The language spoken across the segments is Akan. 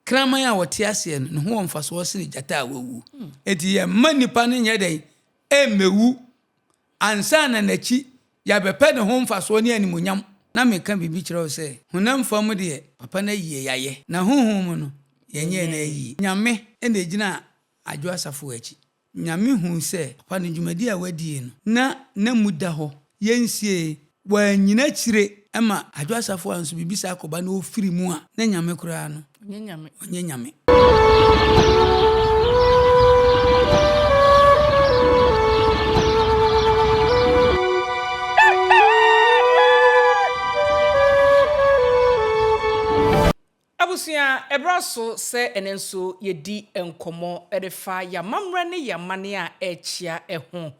Kraman a ɔte aseɛ no, ne ho wɔ mfasoɔ sene gyata a wawu. Enti yɛmma nnipa no nyɛ dɛn? Ɛmmɛwu ansa na n'akyi yɛabɛpɛ ne ho mfasoɔ ne animuonyam. Na meka biribi kyerɛ wo sɛ, honam fam deɛ, papa no ayi yɛn ayɛ, na honhom mu no, yɛnyɛɛ no ayie. Nyame na ɛgyina Adwo Asafo akyi. Nyame huu sɛ papa no dwumadi a wadie no na na mu da hɔ, yɛnsiee, wannyina akyire ma Adwo Asafo a nso biribi saa kɔba na ɔfiri mu a, na Nyame koraa no, ɔnyɛ Nyame. Abusua, ɛberɛ aso sɛ ɛnnɛ nso yɛdi nkɔmmɔ de fa yɛn amammerɛ ne yɛn amanneɛ a ɛrekyea ho.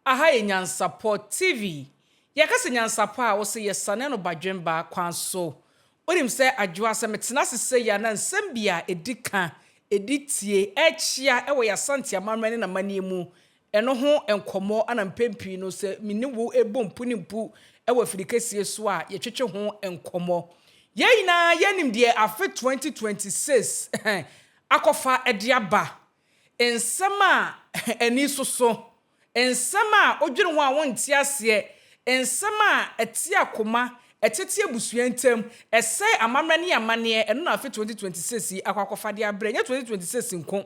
Aha yɛ Nyansapɔ TV. Yɛka sɛ Nyansapɔ a, wose yɛsane no badwemba kwan so. Wonim sɛ Adwoa, sɛ metena ase sei a na nsɛm bi a ɛdi ka, ɛdi tie, ɛrekyea wɔ yɛn Asante amammerɛ ne n'amanneɛ mu Ɛno ho nkɔmmɔ na mpɛn pii no sɛ me ne wo rebɔ mpu ne mpu wɔ afiri kɛseɛ so a, yɛtwetwe ho nkɔmmɔ. Yɛn nyinaa yɛnim deɛ afe 2026 akɔfa de aba. Nsɛm a ani soso, nsɛm a wodwene ho a wonte aseɛ, nsɛm a ɛte akoma, ɛtete abusua ntam, ɛsɛe amammerɛ ne amanneɛ, ɛno na afe 2026 yi akɔ akɔfa de abrɛ. Ɛnyɛ 2026 nko,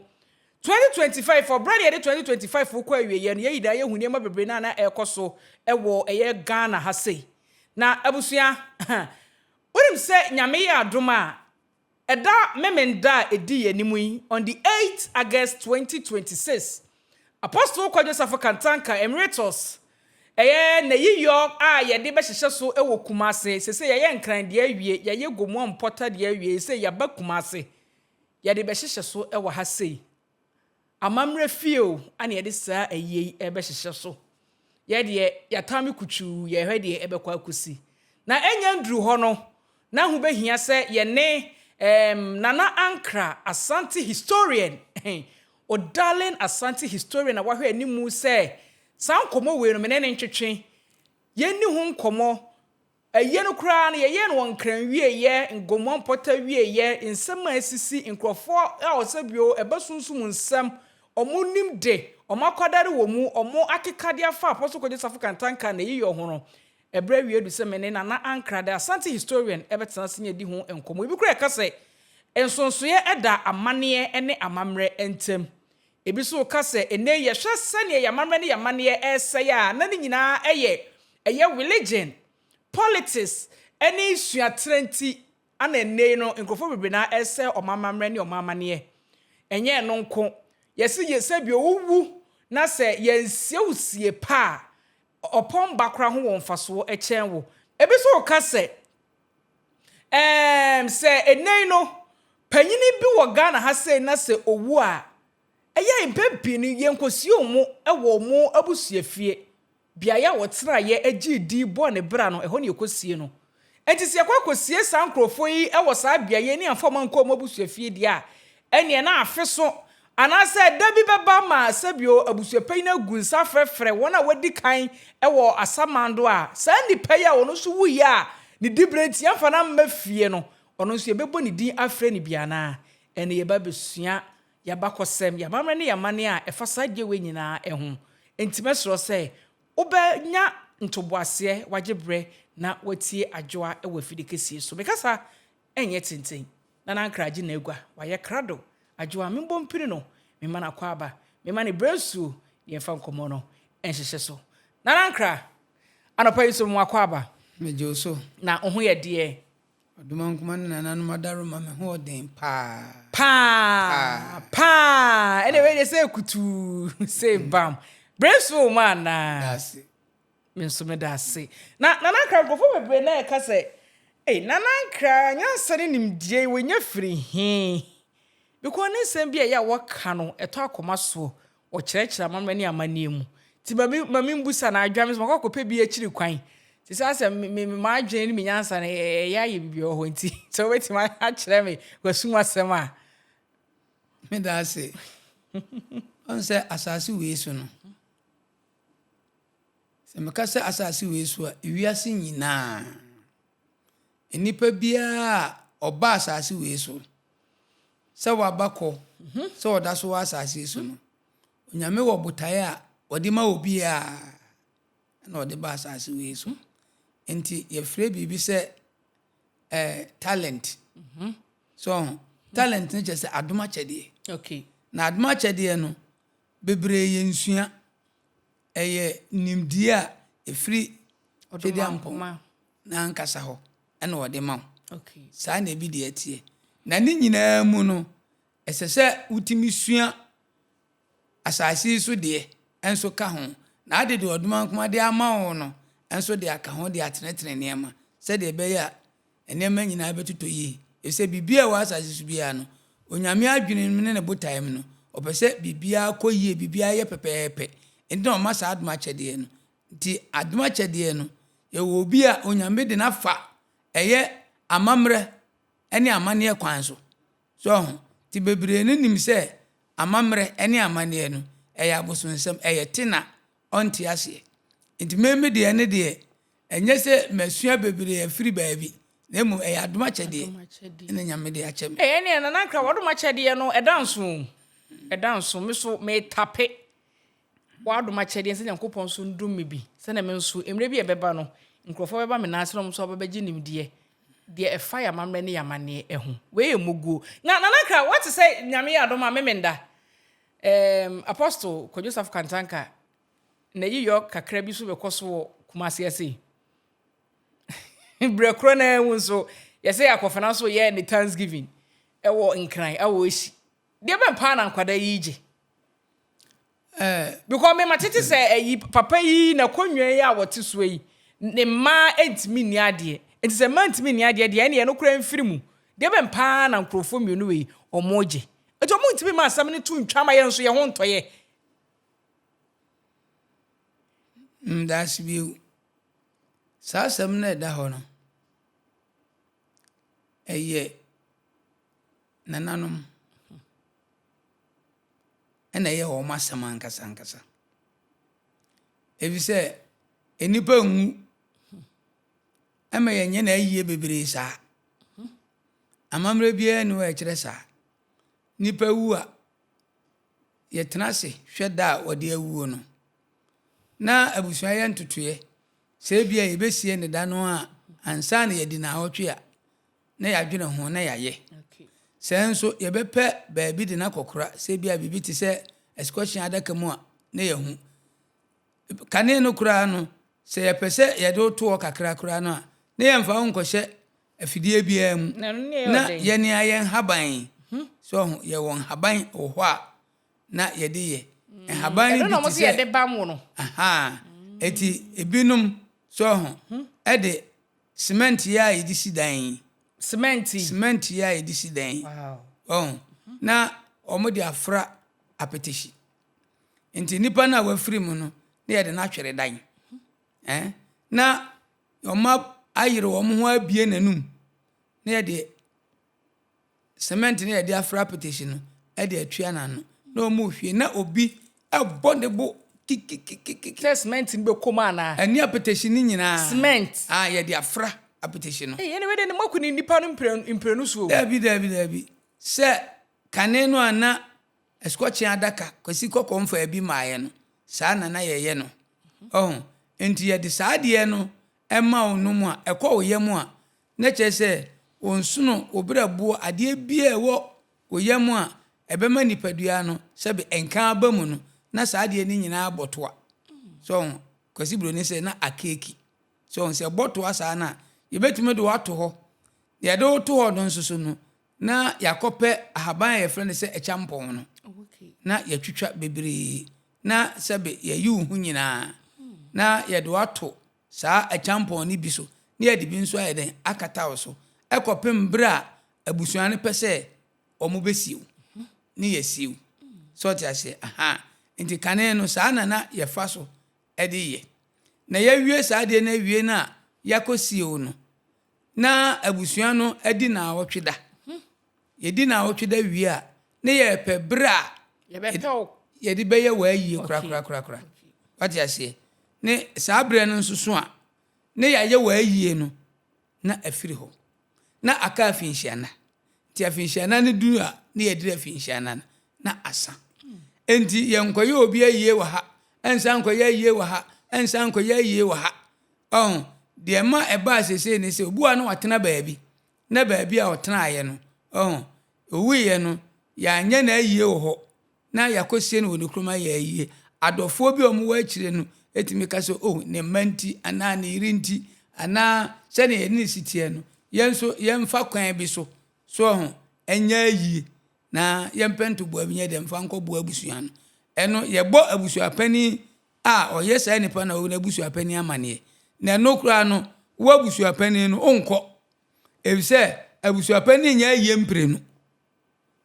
2025, Ɔbrɛ na yɛde 2025 rekɔ awieɛ no, yɛn nyinaa yɛhu nneɛma bebree no a na ɛrekɔ so wɔ ɛyɛ Ghana ha sei. Na abusua, wonim sɛ Nyame yɛ adom a, ɛda Memenda a ɛdi yɛn anim yi, on the 8 August 2026, Apostle Kwadwo Safo Kantanka Emeritus, ɛyɛ n'ayiyɔ a yɛde bɛhyehyɛ so wɔ Kumase. Seesei yɛayɛ Nkran deɛ awie, yɛayɛ Gomoa Mpɔta deɛ awie, seesei yɛaba Kumase. Yɛde bɛhyehyɛ so wɔ ha sei. Amammerɛ fie o, ana yɛde saa ayie yi rebɛhyehyɛ so. Yɛ deɛ, yɛatame kutuu, yɛrehwɛ deɛ ɛbɛkɔ akɔsi. Na ɛnnya nduru hɔ no, na ho bɛhia sɛ yɛne ɛɛm Nana Ankrah, Asante historian, o darling Asante historian a wahwɛ animu sɛ saa nkɔmmɔ wei no me ne no ntwetwe, yɛnni ho nkɔmmɔ, Ayie no koraa no, yɛyɛɛ no wɔ Nkran wieeɛ, Ngomoa Mpɔta wieeɛ, nsɛm a asisi, nkurɔfoɔ a ɔsɛ bio, ɛba sunsum nsɛm, wɔn nim de, wɔn akwadare wɔ mu, wɔn akeka de afa Apostle Kwadwo Safo Kantanka n'ayiyɔ ho no, ɛberɛ awie adu sɛ me ne Nana Ankrah, the Asante historian, bɛtena ase ne adi ho nkɔmmɔ. Ebi koraa ɛka sɛ, nsonsoeɛ da amanneɛ ne amammerɛ ntam. Ebi nso reka sɛ, ɛnnɛ yi yɛhwɛ sɛdeɛ yɛn amammerɛ ne yɛn amanneɛ resɛe a, na ne nyinaa yɛ ɛyɛ religion, politics ne suaterɛ nti na ɛnnɛ yi no nkurɔfoɔ bebree no ara resɛe wɔn amammerɛ ne wɔn amanneɛ. Ɛnyɛ ɛno nko, yɛse yɛ sɛ bio wowu na sɛ yɛansie wo sie pa a, ɔpɔn ba koraa ho wɔ mfasoɔ kyɛn wo. Ebi nso reka sɛ, Ɛɛm, sɛ ɛnnɛ yi no, panyini bi wɔ Ghana ha sei na sɛ ɔwu a, ɛyɛ a mpɛn pii no yɛnkɔsie wɔn wɔ wɔn abusuafie. Beaeɛ a wɔtenaeɛ gyee din bɔɔ ne bra no, ɛhɔ na yɛkɔsie no. Enti sɛ yɛkɔ akɔsie saa nkurɔfoɔ yi wɔ saa beaeɛ yi ne yɛamfa wɔn ankɔ wɔn abusuafie deɛ a, ɛnneɛ na afe so Anaasɛ da bi bɛba ma sɛbio abusuapanyin agu nsa afrɛfrɛ wɔn a wɔadi kan wɔ asamando a, saa nipa yi a ɔno nso wuiɛ a ne diberɛ nti yɛamfa no amma fie no, ɔno nso yɛbɛbɔ ne din afrɛ no bi anaa? Ɛnne yɛba abɛsua yɛn abakɔsɛm, yɛn amammerɛ ne yɛn amanneɛ a ɛfa saa adeɛ wei nyinaa ho. Enti mɛsrɛ wo sɛ wobɛnya ntoboaseɛ, wagye berɛ na watie Adwoa wɔ afidie kɛsie so. Mekasa Ɛnyɛ tenten. Nana Ankrah agye n'agua. Wayɛ krado. Adwoa, memmɔ mpini no, memma no akwaaba, memma no brɛ nsuo, na yɛmfa nkɔmmɔ no nhyehyɛ so. Nana Ankrah, anɔpa yi nso mema wo akwaaba. Megye wo so. Na wo ho yɛ deɛ? Ɔdomankoma ne nananom adaworoma, me ho ɔden paa. Paa! Paa! Ɛnna wei deɛ sɛ kutuu, sɛ bam. Brɛ nsuo wɔ mu anaa? Daase. Me nso meda ase. Na Nana Ankrah, nkurɔfoɔ bebree na ɛka sɛ, Ei, Nana Ankrah, nyansa ne nimdeɛ yi, wanya firi he? Because ne nsɛm bi a ɛyɛ a wɔka no, ɛtɔ akoma soɔ. Wɔkyerɛkyerɛ amammerɛ ne amanneɛ mu. Nti ma me, ma membusa no adwa, me nso makɔ akɔpɛ bi akyiri kwan. Nti sɛ asɛ me, me, m'adwene ne me nyansa no, ɛyɛ ayɛ biribi wɔ hɔ nti, sɛ wobɛtumi akyerɛ me w'asum asɛm a. Meda ase. Ɔn sɛ asase wei so no, Sɛ meka sɛ asase wei so a, wiase nyinaa, nnipa biara a ɔba asase wei so. Sɛ waba kɔ, sɛ ɔda so wɔ asase yi so no, Onyame wɔ botaeɛ a ɔde ma obiara na ɔde ba asase wei so. Nti yɛfrɛ biribi sɛ eh, talent. So ɔho, talent no kyerɛ sɛ adom akyɛdeɛ. Na adom akyɛdeɛ no, bebree yɛ nsua. Ɛyɛ nimdeɛ a ɛfiri Twedeampɔn n'ankasa hɔ na ɔde ma wo. Saa na ebi deɛ teɛ. Na ne nyinaa mu no, ɛsɛ sɛ wotumi sua asase yi so deɛ nso ka ho, na ade deɛ Ɔdomankoma de ama wo no nso de aka ho de atenetene nneɛma sɛdeɛ ɛbɛyɛ a nneɛma nyinaa bɛtotɔ yie. Efisɛ biribiara a ɛwɔ asase so biara no, Onyame adwene mu ne ne botaeɛ mu no, ɔpɛ sɛ biribiara kɔ yie, biribiara yɛ pɛpɛɛpɛ. Enti na ɔma saa adom akyɛdeɛ no. Nti adom akyɛdeɛ no, yɛwɔ obi a Onyame de no afa ɛyɛ amammerɛ ne amanneɛ kwan so. So ɔho? Nti bebree no nim sɛ amammerɛ ne amanneɛ no, ɛyɛ abosonsɛm, ɛyɛ te na ɔnte aseɛ. Nti me me deɛ ne deɛ, ɛnyɛ sɛ masua bebree afiri baabi, na mmom ɛyɛ adom akyɛdeɛ na Nyame de akyɛ me. Ɛɛ ɛneɛ Nana Nkra w'adom akyɛdeɛ no ɛda nso o, ɛda nso, me so metape W'adom akyɛdeɛ sɛ Nyankopɔn nso ndom me bi, sɛdeɛ me nso, mmerɛ bi a ɛbɛba no, nkorɔfoɔ bɛba me nan ase na wɔn nso aba bɛgye nimdeɛ, deɛ ɛfa yɛn amammerɛ ne yɛn amanneɛ ho. Wei yɛ mmoguo. Na, Nana Kra, woate sɛ Nyame yɛ adom a, Memenda, ɛɛm, Apostle Kwadwo Safo Kantanka, n'ayiyɔ kakra bi nso bɛkɔ so wɔ Kumasi ha sei. Berɛ korɔ no ara mu nso, yɛsɛ Akɔfena nso yɛ ne Thanksgiving ɛwɔ Nkran, ɛwɔ Esi. Deɛ bɛn paa na nkwadaa yi regye? Because me matete sɛ ayi papa yi n'akonnwa yi a wɔte soɔ yi ne mma ntumi nni adeɛ nti sɛ mma ntumi nni adeɛ deɛ ɛneɛ no koraa mfiri mu deɛ bɛn paa na nkurɔfoɔ mmienu wei wɔn gye nti wɔn ntumi ma asɛm no to ntwa ma yɛn nso yɛn ho ntɔyɛ. Ndaase bio. Saa asɛm no a ɛda hɔ no, ɛyɛ nananom. na ɛyɛ wɔn asɛm ankasa ankasa. Efisɛ nnipa nwu ma yɛnyɛ no ayie bebree saa. Amammerɛ biara nni hɔ a ɛkyerɛ saa. Nnipa wu a, yɛtena ase hwɛ da a wɔde awuo no. Na abusua yɛ ntotoeɛ sɛ ebia yɛbɛsie no da no a ansa na yɛadi nnawɔtwe a, na yɛadwene ho na yɛayɛ. Sɛ nso yɛbɛpɛ baabi de no akɔkora, sɛ ebia biribi te sɛ asukɔhyɛn adaka mu a, na yɛahu. Kane no koraa no, sɛ yɛpɛ sɛ yɛde wo to hɔ kakra koraa no a, na yɛmfa wo nkɔhyɛ afidie biara mu. Na yɛne ayɛ nhaban. So ɔho, yɛwɔ nhaban wɔ hɔ a na yɛde yɛ. Nhaban no bi te sɛ. Yɛde bam wo no. Aha. Eti ebinom so ɔho, ɛde Cement yi a yɛde si dan yi. Cement yi. Cement yi a yɛde si dan yi. Wow. Ɔho. Na wɔn de afra apetehyi. Nti nipa no a wafiri mu no, na yɛde no atwere dan. Eh? Na wɔn ayere wɔn ho abie n'anum. Na yɛde cement no a yɛde afra apetesi no de atua n'ano na wɔrehwie na obi bɔ ne bo kikikikiki. Sɛ cement no bɛkɔ mu anaa? Ɛne apetesi no nyinaa. Cement. Ah, yɛde afra apetesi no. Ei, ɛne wei de ne moaku ne nipa no mprenu so o. Daabi, daabi, daabi. Sɛ kane no a na asukɔkyen adaka Kwasi Kɔkɔɔ mfaa bi maeɛ no, saa na na yɛyɛ no. Ɔho? Enti yɛde saa adeɛ no ma wo nom a, ɛkɔ wo yam a, Na kyerɛ sɛ, wo nsono, wo berɛboɔ, adeɛ biara a ɛwɔ wo yam a ɛbɛma nipadua no sɛbe nka aba mu no, na saa adeɛ no nyinaa bɔ toa. So ho? Kwasi Broni sɛ na akeeki. So ho? Sɛ ɛbɔ toa saa no a, yɛbɛtumi de wo ato hɔ. Na yɛde wo to hɔ no nso so no, na yɛakɔpɛ ahaban a yɛfrɛ no sɛ ɛkyampɔn no, na yɛatwitwa bebree, na sɛbe yɛayi wo ho nyinaa, na yɛde wo ato saa akyampɔn no bi so na yɛde bi nso ayɛ dɛn akata wo so kɔpem berɛ a abusua no pɛ sɛ wɔn bɛsie wo ne yɛsie wo. So ɔte aseɛ? Aha. Nti kane no saa na na yɛfa so de yɛ. Na yɛawie saa adeɛ no awie no a yɛakɔsie wo no, na abusua no adi naawɔtwe da. Yɛdi naawɔtwe da wie a, ne yɛpɛ berɛ a yɛde bɛyɛ w'ayie korakorakorakora. Wate aseɛ? Ne saa berɛ no nso so a, ne yɛayɛ w'ayie no, na afiri hɔ. Na aka afinhyiana. Nti afinhyiana no duru a, na yɛdiri afinhyia no na asa. Enti yɛnkɔyɛ obi ayie wɔ ha, ɛnsan nkɔyɛ ayie wɔ ha, ɛnsan nkɔyɛ ayie wɔ ha. Ɔho, deɛ ɛma ɛbaa seesei ne sɛ, obi wɔ ha na watena baabi, na baabi a ɔtenaeɛ no, ɔho, ɔwuiɛ no, yɛanyɛ no ayie wɔ hɔ, na yɛakɔsie no wɔ ne kurom ayɛ ayie. Adɔfoɔ bi a wɔwɔ akyire no tumi ka sɛ, oh, ne mma nti, anaa ne yere nti, anaa sɛdeɛ yɛne no si teɛ no, yɛn nso yɛmfa kwan bi so, so ɔho, nyɛ ayie, na yɛmpɛ ntoboa bi nyɛ dɛ mfa nkɔboa abusua no. Ɛno, yɛbɔ abusuapanin a ɔyɛ saa nipa no a ɔwɔ n'abusuapanin amaneɛ. Na ɛno koraa no, wo abusuapanin no, wonkɔ. Efisɛ abusuapanin nyɛ ayie mprenu.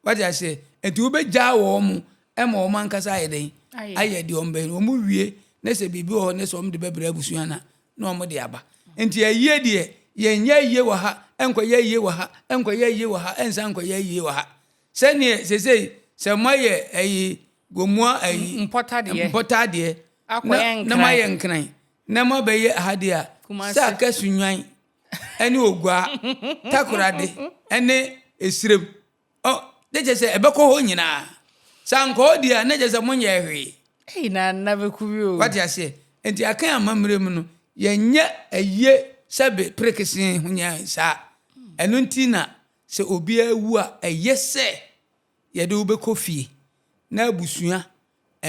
Wate aseɛ? Nti wobɛgyaa wɔn mo ma wɔn ankasa ayɛ dɛn? Ayɛ deɛ wɔn bɛyɛ no. Wɔn wie na sɛ biribi wɔ hɔ na sɛ wɔn de bɛbrɛ abusua no a, na wɔn de aba. Nti ayie deɛ, yɛnyɛ ayie wɔ ha, nkɔyɛ ayie wɔ ha, nkɔyɛ ayie wɔ ha, nsan nkɔyɛ ayie wɔ ha. Sɛdeɛ seesei sɛ moayɛ ayi gomua ayi Mpɔtadeɛ. mpɔtadeɛ Akɔyɛ na, na nkran. moayɛ nkran na moabɛyɛ ha deɛ a, Kumasi. sɛ aka sunwan ne oguaa, takoradi ne esirem. Ɔ, ne kyerɛ sɛ ɛbɛkɔ hɔ nyinaa. Sɛ ankɔ hɔ deɛ a, na kyerɛ sɛ monyɛɛ hwee. Ei, na nna bɛku bi o. Wate aseɛ? Nti Akan amammerɛ mu no, yɛnyɛ ayie sɛbe perekesee ho nyɛ saa. Ɛno nti na sɛ obiara wu a, ɛyɛ sɛ yɛde wo bɛkɔ fie na abusua,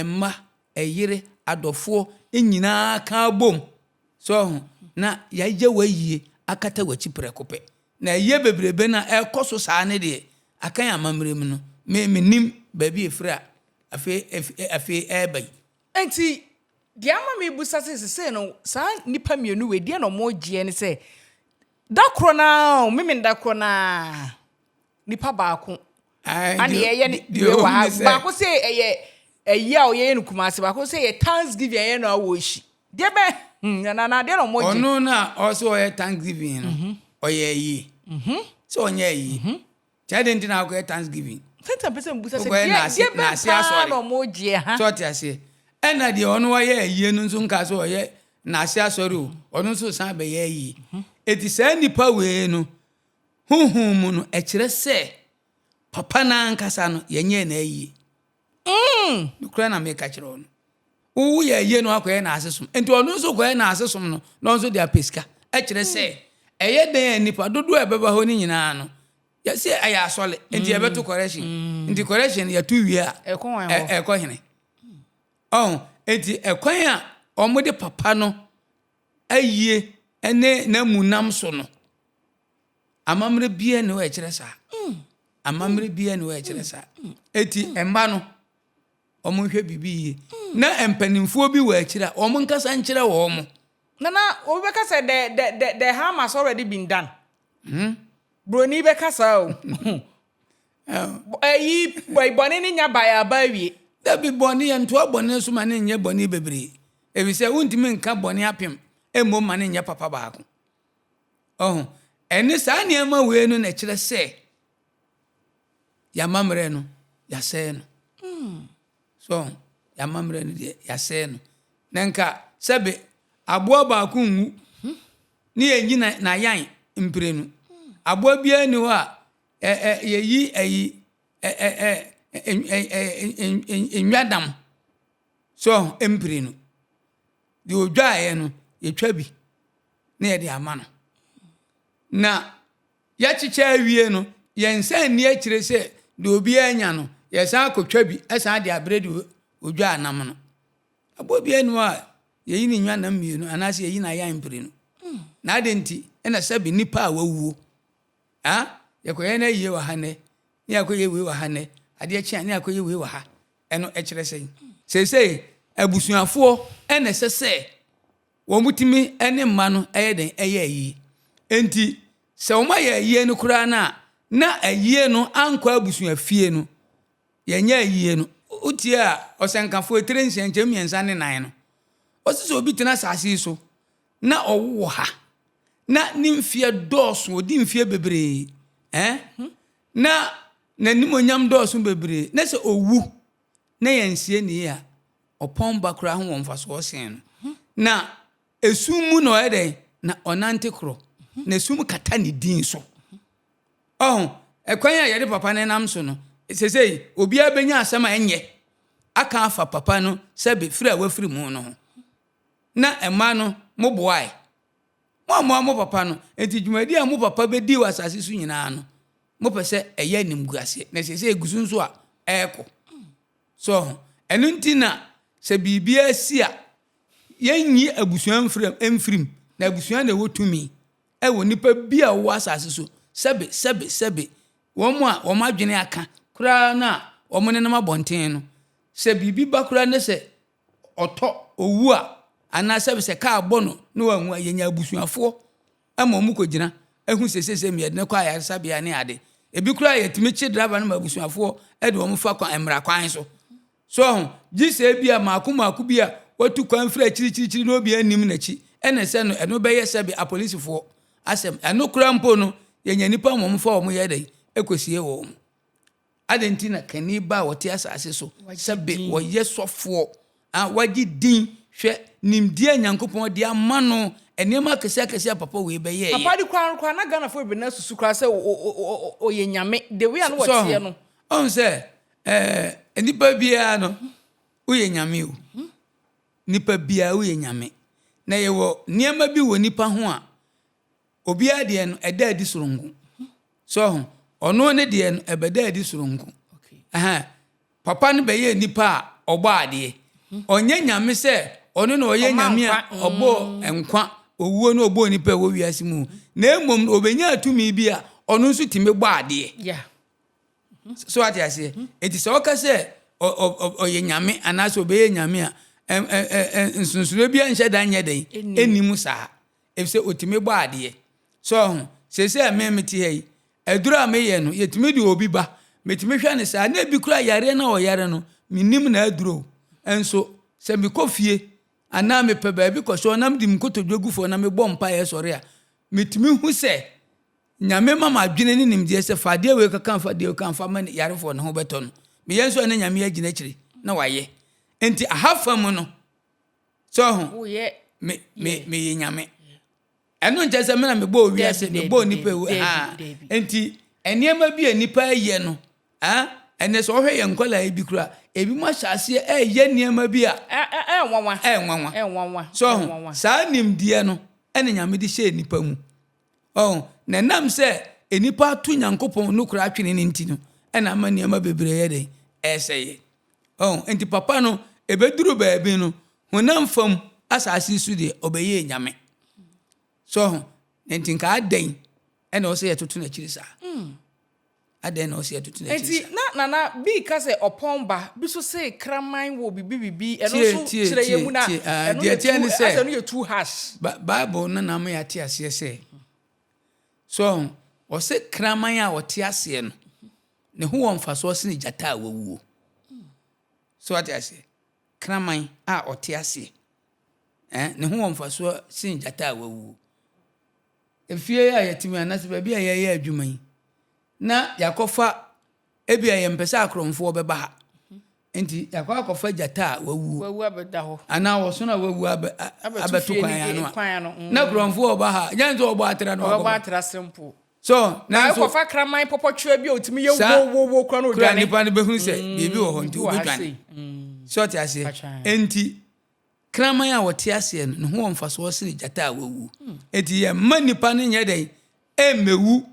mma, ɛyere, adɔfoɔ nyinaa ka abom. So wahu? Na yɛayɛ w'ayie akata w'akyi prɛko pɛ. Na ayie bebrebe no a ɛrekɔ so saa no deɛ, Akan amammerɛ mu no, me mennim baabi a ɛfiri a afei afei ɛreba yi. Enti deɛ ama merebisa sɛ sesei no saa nnipa mmienu wei deɛ na wɔregyeɛ ne sɛ da korɔ no ara o, Memenda korɔ no ara nipa baako ana yɛyɛ ne wei wɔ ha baako sɛ ɛyɛ ɛyi a ɔyɛyɛ no Kumasi baako sɛ ɛyɛ Thanksgiving ɛyɛ no awɔ ehyi deɛ bɛ hmm na na adeɛ na ɔmo gye. Ɔno na ɔsɛ ɔyɛ Thanksgiving no mhm. ɔyɛ ayie mhm. sɛ ɔnyɛ ayie mhm. kyɛ de nti na akɔyɛ Thanksgiving. Sɛnti pɛ sɛ mbusa sɛ deɛ deɛ bɛ paa na ɔmo gye ha. Sɛ ɔte aseɛ ɛna deɛ ɔno ɔyɛ ayie no nso nka sɛ ɔyɛ n'ase asɔre o ɔno nso san bɛyɛ ayie eti saa nipa wei no. Honhom mu no, ɛkyerɛ sɛ papa no ankasa no, yɛnyɛɛ no ayie. Nokorɛ na meka kyerɛ wo no. Wo woyɛ ayie na wakɔyɛ n'ase som. Nti ɔno nso kɔyɛ n'ase som no, na ɔno nso de apɛ sika. Ɛkyerɛ sɛ, ɛyɛ dɛn a nnipa dodoɔ a ɛbɛba hɔ no nyinaa no, yɛse ɛyɛ asɔre, nti yɛbɛto correction. Nti correction no yɛto wie a, ɛkɔ hene? Ɔho, nti ɛkwan a wɔde papa no ayie ne n'amu nam so no, amammerɛ biara nni hɔ a ɛkyerɛ saa. Amammerɛ biara nni hɔ a ɛkyerɛ saa. Eti mma no, wɔnhwɛ biribi yie. Na mpanimfoɔ bi wɔ akyire a, wɔn nkasa nkyerɛ wɔn. Nana, obi bɛka sɛ the, the, the, the harm has already been done. Hmm? Broni bɛka saa o. Ayi bɔne no nya bae aba awie. Dabi, bɔne, yɛntoa bɔne so ma no nyɛ bɔne bebree, efisɛ wontumi nka bɔne apem mmom ma no nyɛ papa baako. Ɔho, ɛne saa nneɛma wei no na ɛkyerɛ sɛ yɛamammerɛ no, yɛasɛe no. So ɔho, yɛamammerɛ no deɛ, yɛasɛe no. Na nka sɛbe aboa baako nwu ne yɛnyi n'ayan mprenu. Aboa biara nni hɔ a Ɛ ɛ yɛyi ayi ɛ ɛ ɛ ɛ nnwadam so mpire no. Deɛ ɔdwaeɛ no, yɛtwa bi na yɛde ama no. Na yɛakyekyɛ awie no, yɛnsan nni akyire sɛ deɛ obiara anya no, yɛsan akɔtwa bi san de abrɛ deɛ ɔdwaa nam no. Aboa biara nni hɔ a yɛyi ne nnwanam mmienu anaasɛ yɛyi n'ayan mpire no. Na adɛn nti na sɛbe nnipa a wɔawuo Ah, yɛkɔyɛ no ayie wɔ ha nnɛ, ne yɛakɔyɛ wei wɔ ha nnɛ, adeɛ kye a ne yɛakɔyɛ wei wɔ ha. Ɛno ɛkyerɛ sɛn? Seesei abusuafoɔ na ɛsɛ sɛ wɔtumi ne mma no yɛ dɛn yɛ ayie. Enti sɛ wɔayɛ ayie no koraa no a, na ayie no ankɔ abusuafie no, yɛnyɛ ayie no. Wotie a, Ɔsɛnkafoɔ etire nsia nkyɛmu mmiɛnsa ne nan no, ɔse sɛ obi tena asase yi so na ɔwo wɔ ha, na ne mfeɛ dɔɔso, ɔdi mfeɛ bebree, eh? na n'animuonyam dɔɔso bebree, na sɛ ɔwu na yɛnsie ne yie a, ɔpɔn ba koraa ho wɔ mfasoɔ sen no. Na esum mu na ɔyɛ dɛn? Na ɔnante korɔ, na esum kata ne din so. Ɔho, ɛkwan a yɛde papa no nam so no, Sesei obiara bɛnya asɛm a ɛnyɛ aka afa papa no sɛbe firi a wafiri mu no ho. Na mma no moboae. Moammoa mo papa no, enti dwumadi a mo papa bɛdii wɔ asase so nyinaa no, mopɛ sɛ ɛyɛ animguaseɛ. Na seesei ɛgu so nso a, ɛrekɔ. So ho? Ɛno nti na sɛ biribiara si a, yɛnyi abusua mfiri mu, na abusua na ɛwɔ tumi wɔ nnipa bi a wɔwɔ asase so, sɛbe, sɛbe, sɛbe, wɔn a wɔn adwene aka koraa no a wɔnenam abɔnten no, sɛ biribi ba koraa ne sɛ ɔtɔ, owu a, anaa sɛbe sɛ kaa bɔ no na wanwu a, yɛnya abusuafoɔ ma wɔn kɔgyina hu sɛ seesei yɛde no kɔ ayaresabea ne ade. Ebi koraa yɛtumi kye driver no ma abusuafoɔ de wɔn fa kwan, mmara kwan so. So ho, gye sɛ ebi a mmaako mmaako bi a watu kwan firi akyirikyirikyiri na obiara nnim n'akyi ɛna sɛ no ɛno bɛyɛ sɛbe apolisifoɔ asɛm. Ɛno koraa mpo no, yɛnya nnipa ma wɔfa wɔn yɛ dɛn kɔsie wɔn. Adɛn nti na kani ba a ɔte asase so sɛ be wɔyɛ sɔfoɔ a wagye din hwɛ nimdeɛ a Nyankopɔn de ama no nneɛma akɛseɛ akɛseɛ a papa wei bɛyɛɛyɛ. Papa de koraa no koraa na Ghanafoɔ bebree no ara susu koraa sɛ ɔyɛ nyame the way a na wɔteɛ no. Ɔhu sɛ ɛɛ nipa biara no woyɛ nyame o nipa biara woyɛ nyame na yɛwɔ nneɛma bi wɔ nipa ho a Obiara deɛ no, ɛda adi soronko. So ho? Ɔno ne deɛ no, ɛbɛda adi soronko. Ɛhɛn. Papa no bɛyɛɛ nipa a ɔbɔ adeɛ. Ɔnyɛ Nyame sɛ ɔno na ɔyɛ Nyame a ɔbɔɔ nkwa, owuo ne ɔbɔɔ nipa a ɛwɔ wiase mu. Na mmom no, ɔbɛnyaa tumi bi a ɔno nso tumi bɔ adeɛ. So wate aseɛ? Enti sɛ ɔka sɛ ɔyɛ Nyame anaasɛ ɔbɛyɛ Nyame a, nsonsonoeɛ biara nhyɛ da nyɛ dɛn? Ɛnni mu saa. Efisɛ otumi bɔ adeɛ. So ɔho? Seesei a me mete ha yi, aduro a meyɛ no, yɛtumi de obi ba. Metumi hwɛ no saa, na ebi koraa yareɛ no a ɔyare no, mennim n'aduro o. Nso, sɛ mekɔ fie, anaa mepɛ baabi kɔsɔ na mede me nkotodwe gu fam na mebɔ mpaeɛ sɔre a, metumi hu sɛ Nyame ma m'adwene ne nimdeɛ sɛ fa adeɛ wei kɔka fa adeɛ wei ka fa ma yarefoɔ no ho bɛtɔ no. Meyɛ nso a na Nyame agyina akyire na wayɛ. Enti aha fam no, So ho? Me me meyɛ nyame. Ɛno nkyɛ sɛ me na mebɔɔ wiase, mebɔɔ nipa ewu. Ha. Nti nneɛma bi a nipa yɛ no, ah, ɛnɛ sɛ ɔhwɛ yɛn nkwadaa yi bi kura, ebi mo ahyɛ aseɛ ɛyɛ nneɛma bi a ɛnwanwa. Ɛnwanwa. Ɛnwanwa. So ho? Saa nimdeɛ no ɛna nyame de hyɛɛ nipa mu. Ɔho, na ɛnam sɛ nnipa ato Nyankopɔn nokorɛ atwene no nti no, ɛna ama nneɛma bebree yɛ dɛn? Ɛresɛeɛ. Ɔho, nti papa no, ɛbɛduru baabi no, honam fam asase yi so deɛ, ɔbɛyɛɛ nyame. So ɔho, na nti nka adɛn ɛna ɔsɛ yɛtoto n'akyiri saa? Adɛn na ɔsɛ yɛtoto n'akyiri Enti saa? na Nana bi ka sɛ ɔpɔn ba, bi nso se kraman wɔ bibi bibi, ɛno Tie, nso tie, kyerɛ yɛn tie, mu na tie. Ah, ɛno deɛ yɛ ɛteɛ too, ne sɛ, asɛ ɛno yɛ too harsh. Ba Bible no na ama yɛate aseɛ sɛ, so ɔho, ɔse kraman a ɔte aseɛ no, ne ho wɔ mfasoɔ sene gyata a wawuo. So wate aseɛ? Kraman a ɔte aseɛ, eh, ne ho wɔ mfasoɔ sene gyata a wawuo. Efie a yɛte mu anaasɛ baabi a yɛyɛ adwuma yi, na yɛakɔfa ebi a yɛmpɛ sɛ akorɔmfoɔ bɛba ha. Nti yɛakɔ akɔfa gyata a wawuo. Wawu abɛda hɔ. Anaa ɔsono a wawu abɛ, abɛto kwan ano a. Kwan ano. Na korɔmfoɔ ɔba ha, nyɛ nso ɔbɔ atra na wakɔfa. Ɔbɛbɔ atra simple. So, nanso. Akɔfa kraman pɔpɔtwerɛ bi a ɔtumi yɛ wo wo wo kura na ɔdwane. Kura nipa no bɛhunu sɛ biribi wɔ hɔ nti ɔbɛdwane. So ɔte aseɛ. Nti Kraman a ɔte aseɛ no, ne ho wɔ mfasoɔ sene gyata a wawu. Enti yɛmma nnipa no nyɛ dɛn? Ɛmmɛwu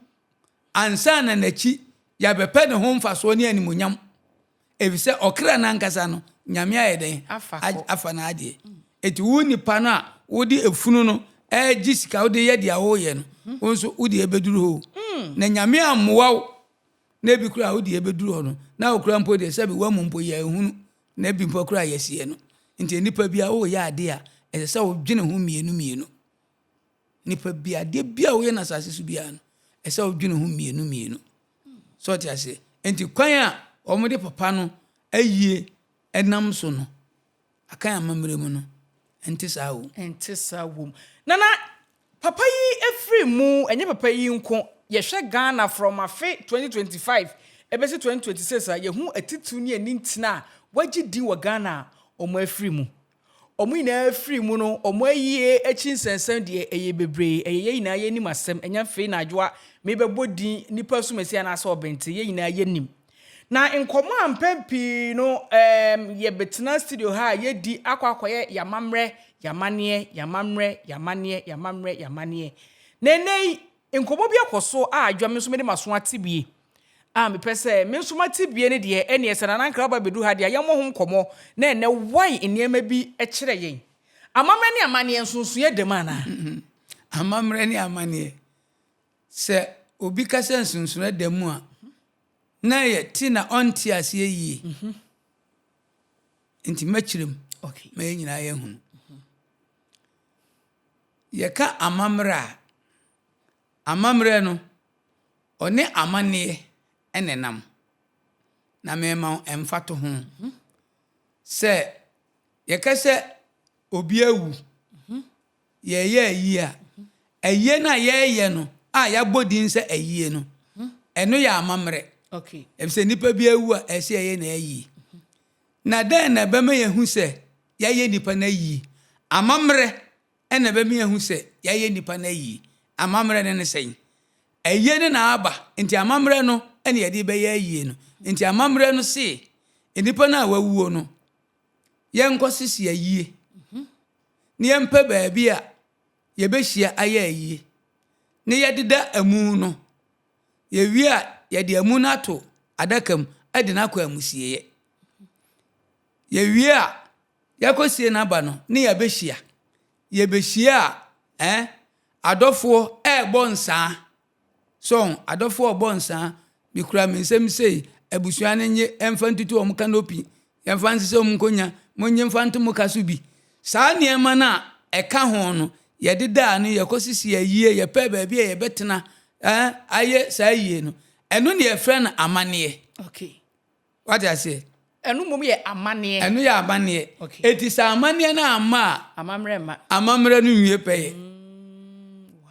ansa na n'akyi yɛabɛpɛ ne ho mfasoɔ ne animuonyam. Ɛfiri sɛ ɔkra no ankasa no, Nyame ayɛ dɛn? Afa n'adeɛ. Enti wo nipa no a wode efunu no regye sika wode yɛ deɛ woreyɛ no, wo nso wo deɛ ɛbɛduru hɔ o. Na Nyame ammoa wo na ebi koraa wo deɛ ɛbɛduru hɔ no, na wo koraa mpo deɛ sɛbe woamu mpo yɛanhunu. Na ebi mpo koraa yɛasie no. Nti nipa bi a woreyɛ adeɛ a, ɛsɛ sɛ wodwene ho mmienu mmienu. Nipa bi adeɛ bi a woyɛ no asase so biara no, ɛsɛ sɛ wodwene ho mmienu mmienu. So ɔte aseɛ? Nti kwan a wɔde papa no ayie nam so no, Akan amammerɛ mu no, ɛnte saa wom. Ɛnte saa wom. Nana, papa yi afiri mu, ɛnyɛ papa yi nko, yɛhwɛ Ghana from afe 2025 ɛbɛsi 2026 a, yɛhu atitiriw ne anintini a wɔagye din wɔ Ghana a wɔn afiri mu. Wɔn nyinaa afiri mu no, wɔn ayie akyi nsɛnsɛm deɛ ɛyɛ bebree, ɛyɛ yɛn nyinaa yɛnim asɛm, ɛnyɛ afei na Adwoa mebɛbɔ din, nnipa asumasi anaasɛ ɔbɛnte, yɛn nyinaa yɛnim. Na nkɔmmɔ a mpɛn pii no ɛɛm yɛbɛtena studio ha a yɛdi akɔ akɔyɛ yɛamammerɛ, yɛamanneɛ, yɛamammerɛ, yɛamanneɛ, yɛamammerɛ, yɛamanneɛ. Na ɛnnɛ yi, nkɔmmɔ bi akɔ so a adwa me nso mede m'aso ate bie a mepɛ sɛ me nso mate bie no deɛ ɛneɛ sɛ Nana Nkrabɔ abɛduru ha deɛ a yɛmmɔ ho nkɔmmɔ na ɛnnɛ wae nneɛma bi kyerɛ yɛn. Amammerɛ ne amanneɛ nsonsonoeɛ da mu anaa? Amammerɛ ne amanneɛ. Sɛ obi ka sɛ nsonsonoeɛ da mu a, na ɛyɛ te na ɔnte aseɛ yie. Nti mɛkyerɛ mu ma yɛn nyinaa yɛahunu. Yɛka amammerɛ a, amammerɛ no, ɔne amanneɛ na ɛnam. Na merema wo mfatoho. Sɛ yɛka sɛ obi awu, yɛreyɛ ayie a, ayie no a yɛreyɛ no a yɛabɔ din sɛ ayie no, ɛno yɛ amammerɛ. Efisɛ nnipa bi awu a, ɛsɛ sɛ yɛyɛ no ayie. Na dɛn na ɛbɛma yɛahu sɛ yɛayɛ nnipa no ayie? Amammerɛ na ɛbɛma yɛahu sɛ yɛayɛ nnipa no ayie. Amammerɛ no ne sɛn? Ayie no na aba, nti amammerɛ no na yɛde bɛyɛ ayie no. Nti amammerɛ no se, nnipa no a wɔawuo no, yɛnkɔsese ayie na yɛmpɛ baabi a yɛbɛhyia ayɛ ayie na yɛdeda amu no. Yɛwie a, yɛde amu no ato adaka mu de no akɔ amusieeɛ. Yɛwie a, yɛakɔsie no aba no, ne yɛabɛhyia. Yɛbɛhyia a, eh, adɔfoɔ ɛrebɔ nsaa. So ho, adɔfoɔ rebɔ nsaa. Mekura me nsam sei, abusua no nye mfa ntutu wɔn kanopi, yɛmfa nsesɛ wɔn nkonya, monnye mfa nto mo ka so bi. Saa nneɛma no a ɛka ho no, yɛde daa no, yɛkɔsisi ayie, yɛpɛ baabi a yɛbɛtena eh, ayɛ saa ayie no. Ɛno ne yɛfrɛ no amanneɛ. Okay. Wate aseɛ? Ɛno mmom yɛ amanneɛ. Ɛno yɛ amanneɛ. Okay. Enti sɛ amanneɛ no amma a, Amammerɛ mma. amammerɛ no nwie pɛyɛ.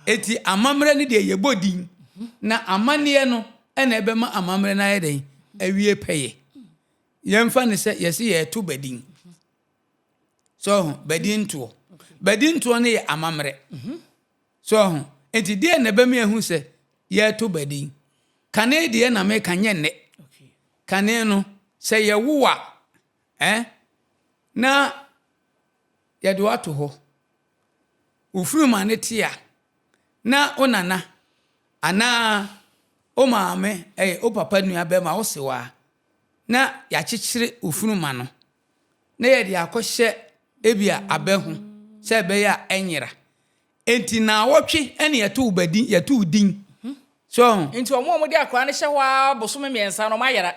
Enti amammerɛ no deɛ yɛbɔ din, na amanneɛ no na ɛbɛma amammerɛ no ayɛ dɛn? Awie pɛyɛ. Yɛmfa no sɛ yɛse yɛreto badin. So ho, badin ntoɔ. Badin ntoɔ no yɛ amammerɛ. So ho, enti deɛ na ɛbɛma yɛahu sɛ yɛreto badin? Kane deɛ na meka nyɛ nnɛ. Kane no, sɛ yɛwo a, eh, na yɛde wo ato hɔ. Wo funuma no te a, na wo nana anaa wo maame, ɛyɛ wo papa nua bɛrima, wo sewaa, na yɛakyekyere wo funuma no, na yɛde akɔhyɛ ebia abɛ ho sɛ ɛbɛyɛ a ɛnyera. Enti naawɔtwe na yɛto wo badin, yɛto wo din. So ho? Nti wɔn a wɔde akwadaa no hyɛ hɔ ara bosome mmiɛnsa no, wɔayera.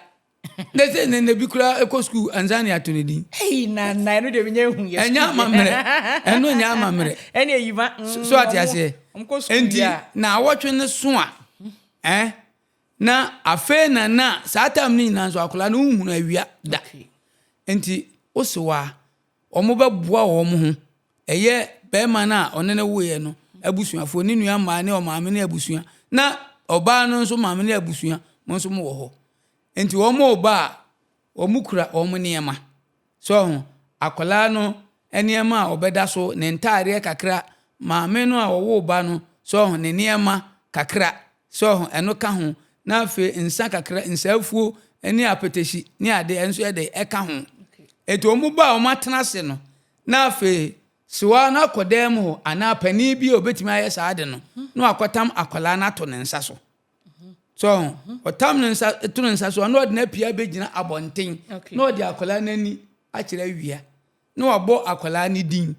Na sɛ na na bi koraa kɔ sukuu ansa na yɛato ne din. Ei, na na ɛno deɛ menya ehu yɛ. Ɛnyɛ amammerɛ. Ɛno nyɛ amammerɛ. Ɛne eyi ma. So ate aseɛ? Wɔn kɔ sukuu Enti wie a. naawɔtwe no so a, eh, na afei na na saa time no nyinaa nso akwadaa no nhunu awia da. Okay. Enti wo sewa Wɔbɛboa wɔn ho. Ɛyɛ barima no a ɔne no woeɛ no abusuafoɔ, ne nua mmaa ne ɔmaame ne abusua, na ɔbaa no nso maame ne abusua, mo nso mowɔ hɔ. Nti wɔreba a, wɔkura wɔn nneɛma. So ho, akwadaa no nneɛma a ɔbɛda so, ne ntaadeɛ kakra, maame no a ɔwoo ba no, so ho, ne nneɛma kakra, so ho, ɛno ka ho. Na afei nsa kakra, nsaafuo ne apetehyi ne adeɛ, ɛno nso yɛ dɛ, ɛka ho. Enti wɔn ba a wɔatena ase no, na afei sewaa no akɔ dan mu hɔ anaa panin bi a obetumi ayɛ saa ade no, na wakɔtam akwadaa no ato ne nsa so. So ɔtam ne nsa to ne nsa so a, na ɔde no apia abɛgyina abɔnten, na ɔde akwadaa no ani akyerɛ awia, na wabɔ akwadaa no din.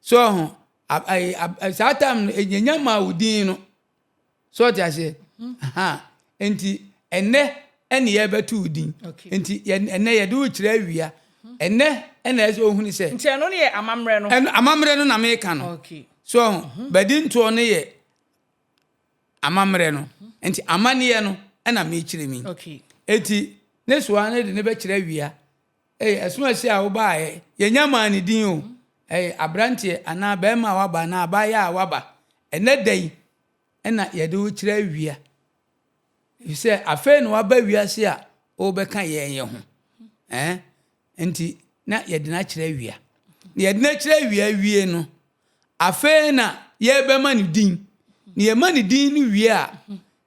So saa tam no, ɛnyanya maa wo din no. So ɔte aseɛ? Aha. Nti ɛnɛ ɛne yɛbɛto wo din. Nti ɛnɛ yɛde wo kyerɛ awia. Ɛnɛ ɛna ɛsɛ ohunu sɛ. Nti ɛno no yɛ amammerɛ no. Ɛno amammerɛ no na meka no. Okay. So ɔho bɛdi ntoɔ no yɛ amammerɛ no. Nti amanneɛ no ɛna mekyerɛ mi. Okay. Eti ne soa no de ne bɛkyerɛ awia. Ei, ɛso asi a wobaeɛ. Yɛnya maa ne din o. Ei, aberanteɛ anaa barima a waba anaa abaayewa a waba. Ɛnnɛ da yi na yɛde wo kyerɛ awia. Efisɛ afei na waba wiase a ɔrebɛka yɛn yɛ ho. Ɛɛ, nti na yɛde no akyerɛ awia. Na yɛde no akyerɛ awia awie no, afei na yɛrebɛma no din. Na yɛma no din no wie a,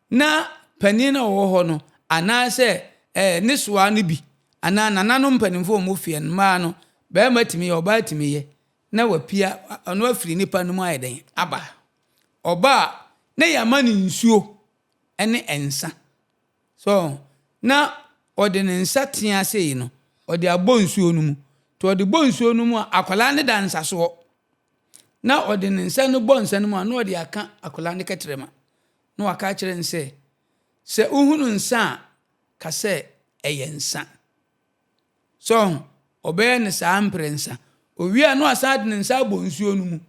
na panin no a ɔwɔ hɔ no anaasɛ ɛɛ ne soa no bi anaa nananom mpanimfoɔ a wɔn fie no, mmaa no, barima tumi yɛ, ɔbaa tumi yɛ, na wapia ɔno afiri nipa no mu ayɛ dɛn aba. Ɔba a, na yɛama no nsuo ne nsa. So na ɔde ne nsa tea sei no, ɔde abɔ nsuo no mu. Nti ɔde bɔ nsuo no mu a, akwadaa no da nsasoɔ. Na ɔde ne nsa no bɔ nsa no mu a, na ɔde aka akwadaa no kɛtrɛma. Na waka akyerɛ no sɛ, sɛ wohunu nsa a, ka sɛ ɛyɛ nsa. So ɔbɛyɛ no saa mprɛnsa. Owie a, na wasan de ne nsa abɔ nsuo no mu.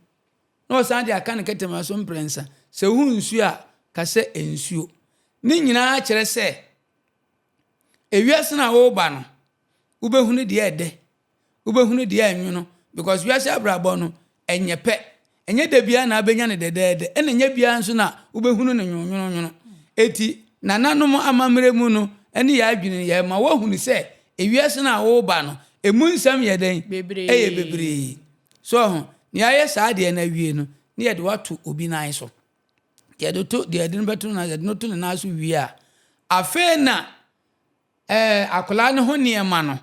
Na ɔsan de aka ne kɛtɛma so mprɛnsa. Sɛ wohu nsuo a, ka sɛ nsuo. Ne nyinaa kyerɛ sɛ, ewiase no a woreba no, wobɛhunu deɛ ɛdɛ, wobɛhunu deɛ ɛnwono because wiase abrabɔ no, ɛnyɛ pɛ. Ɛnyɛ da biara na wobɛnya no dɛdɛɛdɛ, ɛna ɛnyɛ biara nso na wobɛhunu no nwonwononwono. Enti, nananom amammerɛ mu no ne yɛn adwene no, yɛma woahunu sɛ ewiase no a woreba no, ɛmu nsɛm yɛ dɛn? Ɛyɛ bebree. So ho? Nea ayɛ saa deɛ no awie no, na yɛde wo ato obi nan so. Yɛde to deɛ yɛde no bɛto no nan yɛde no to ne nan so wie a, afei na ɛɛ akwadaa no ho nneɛma no,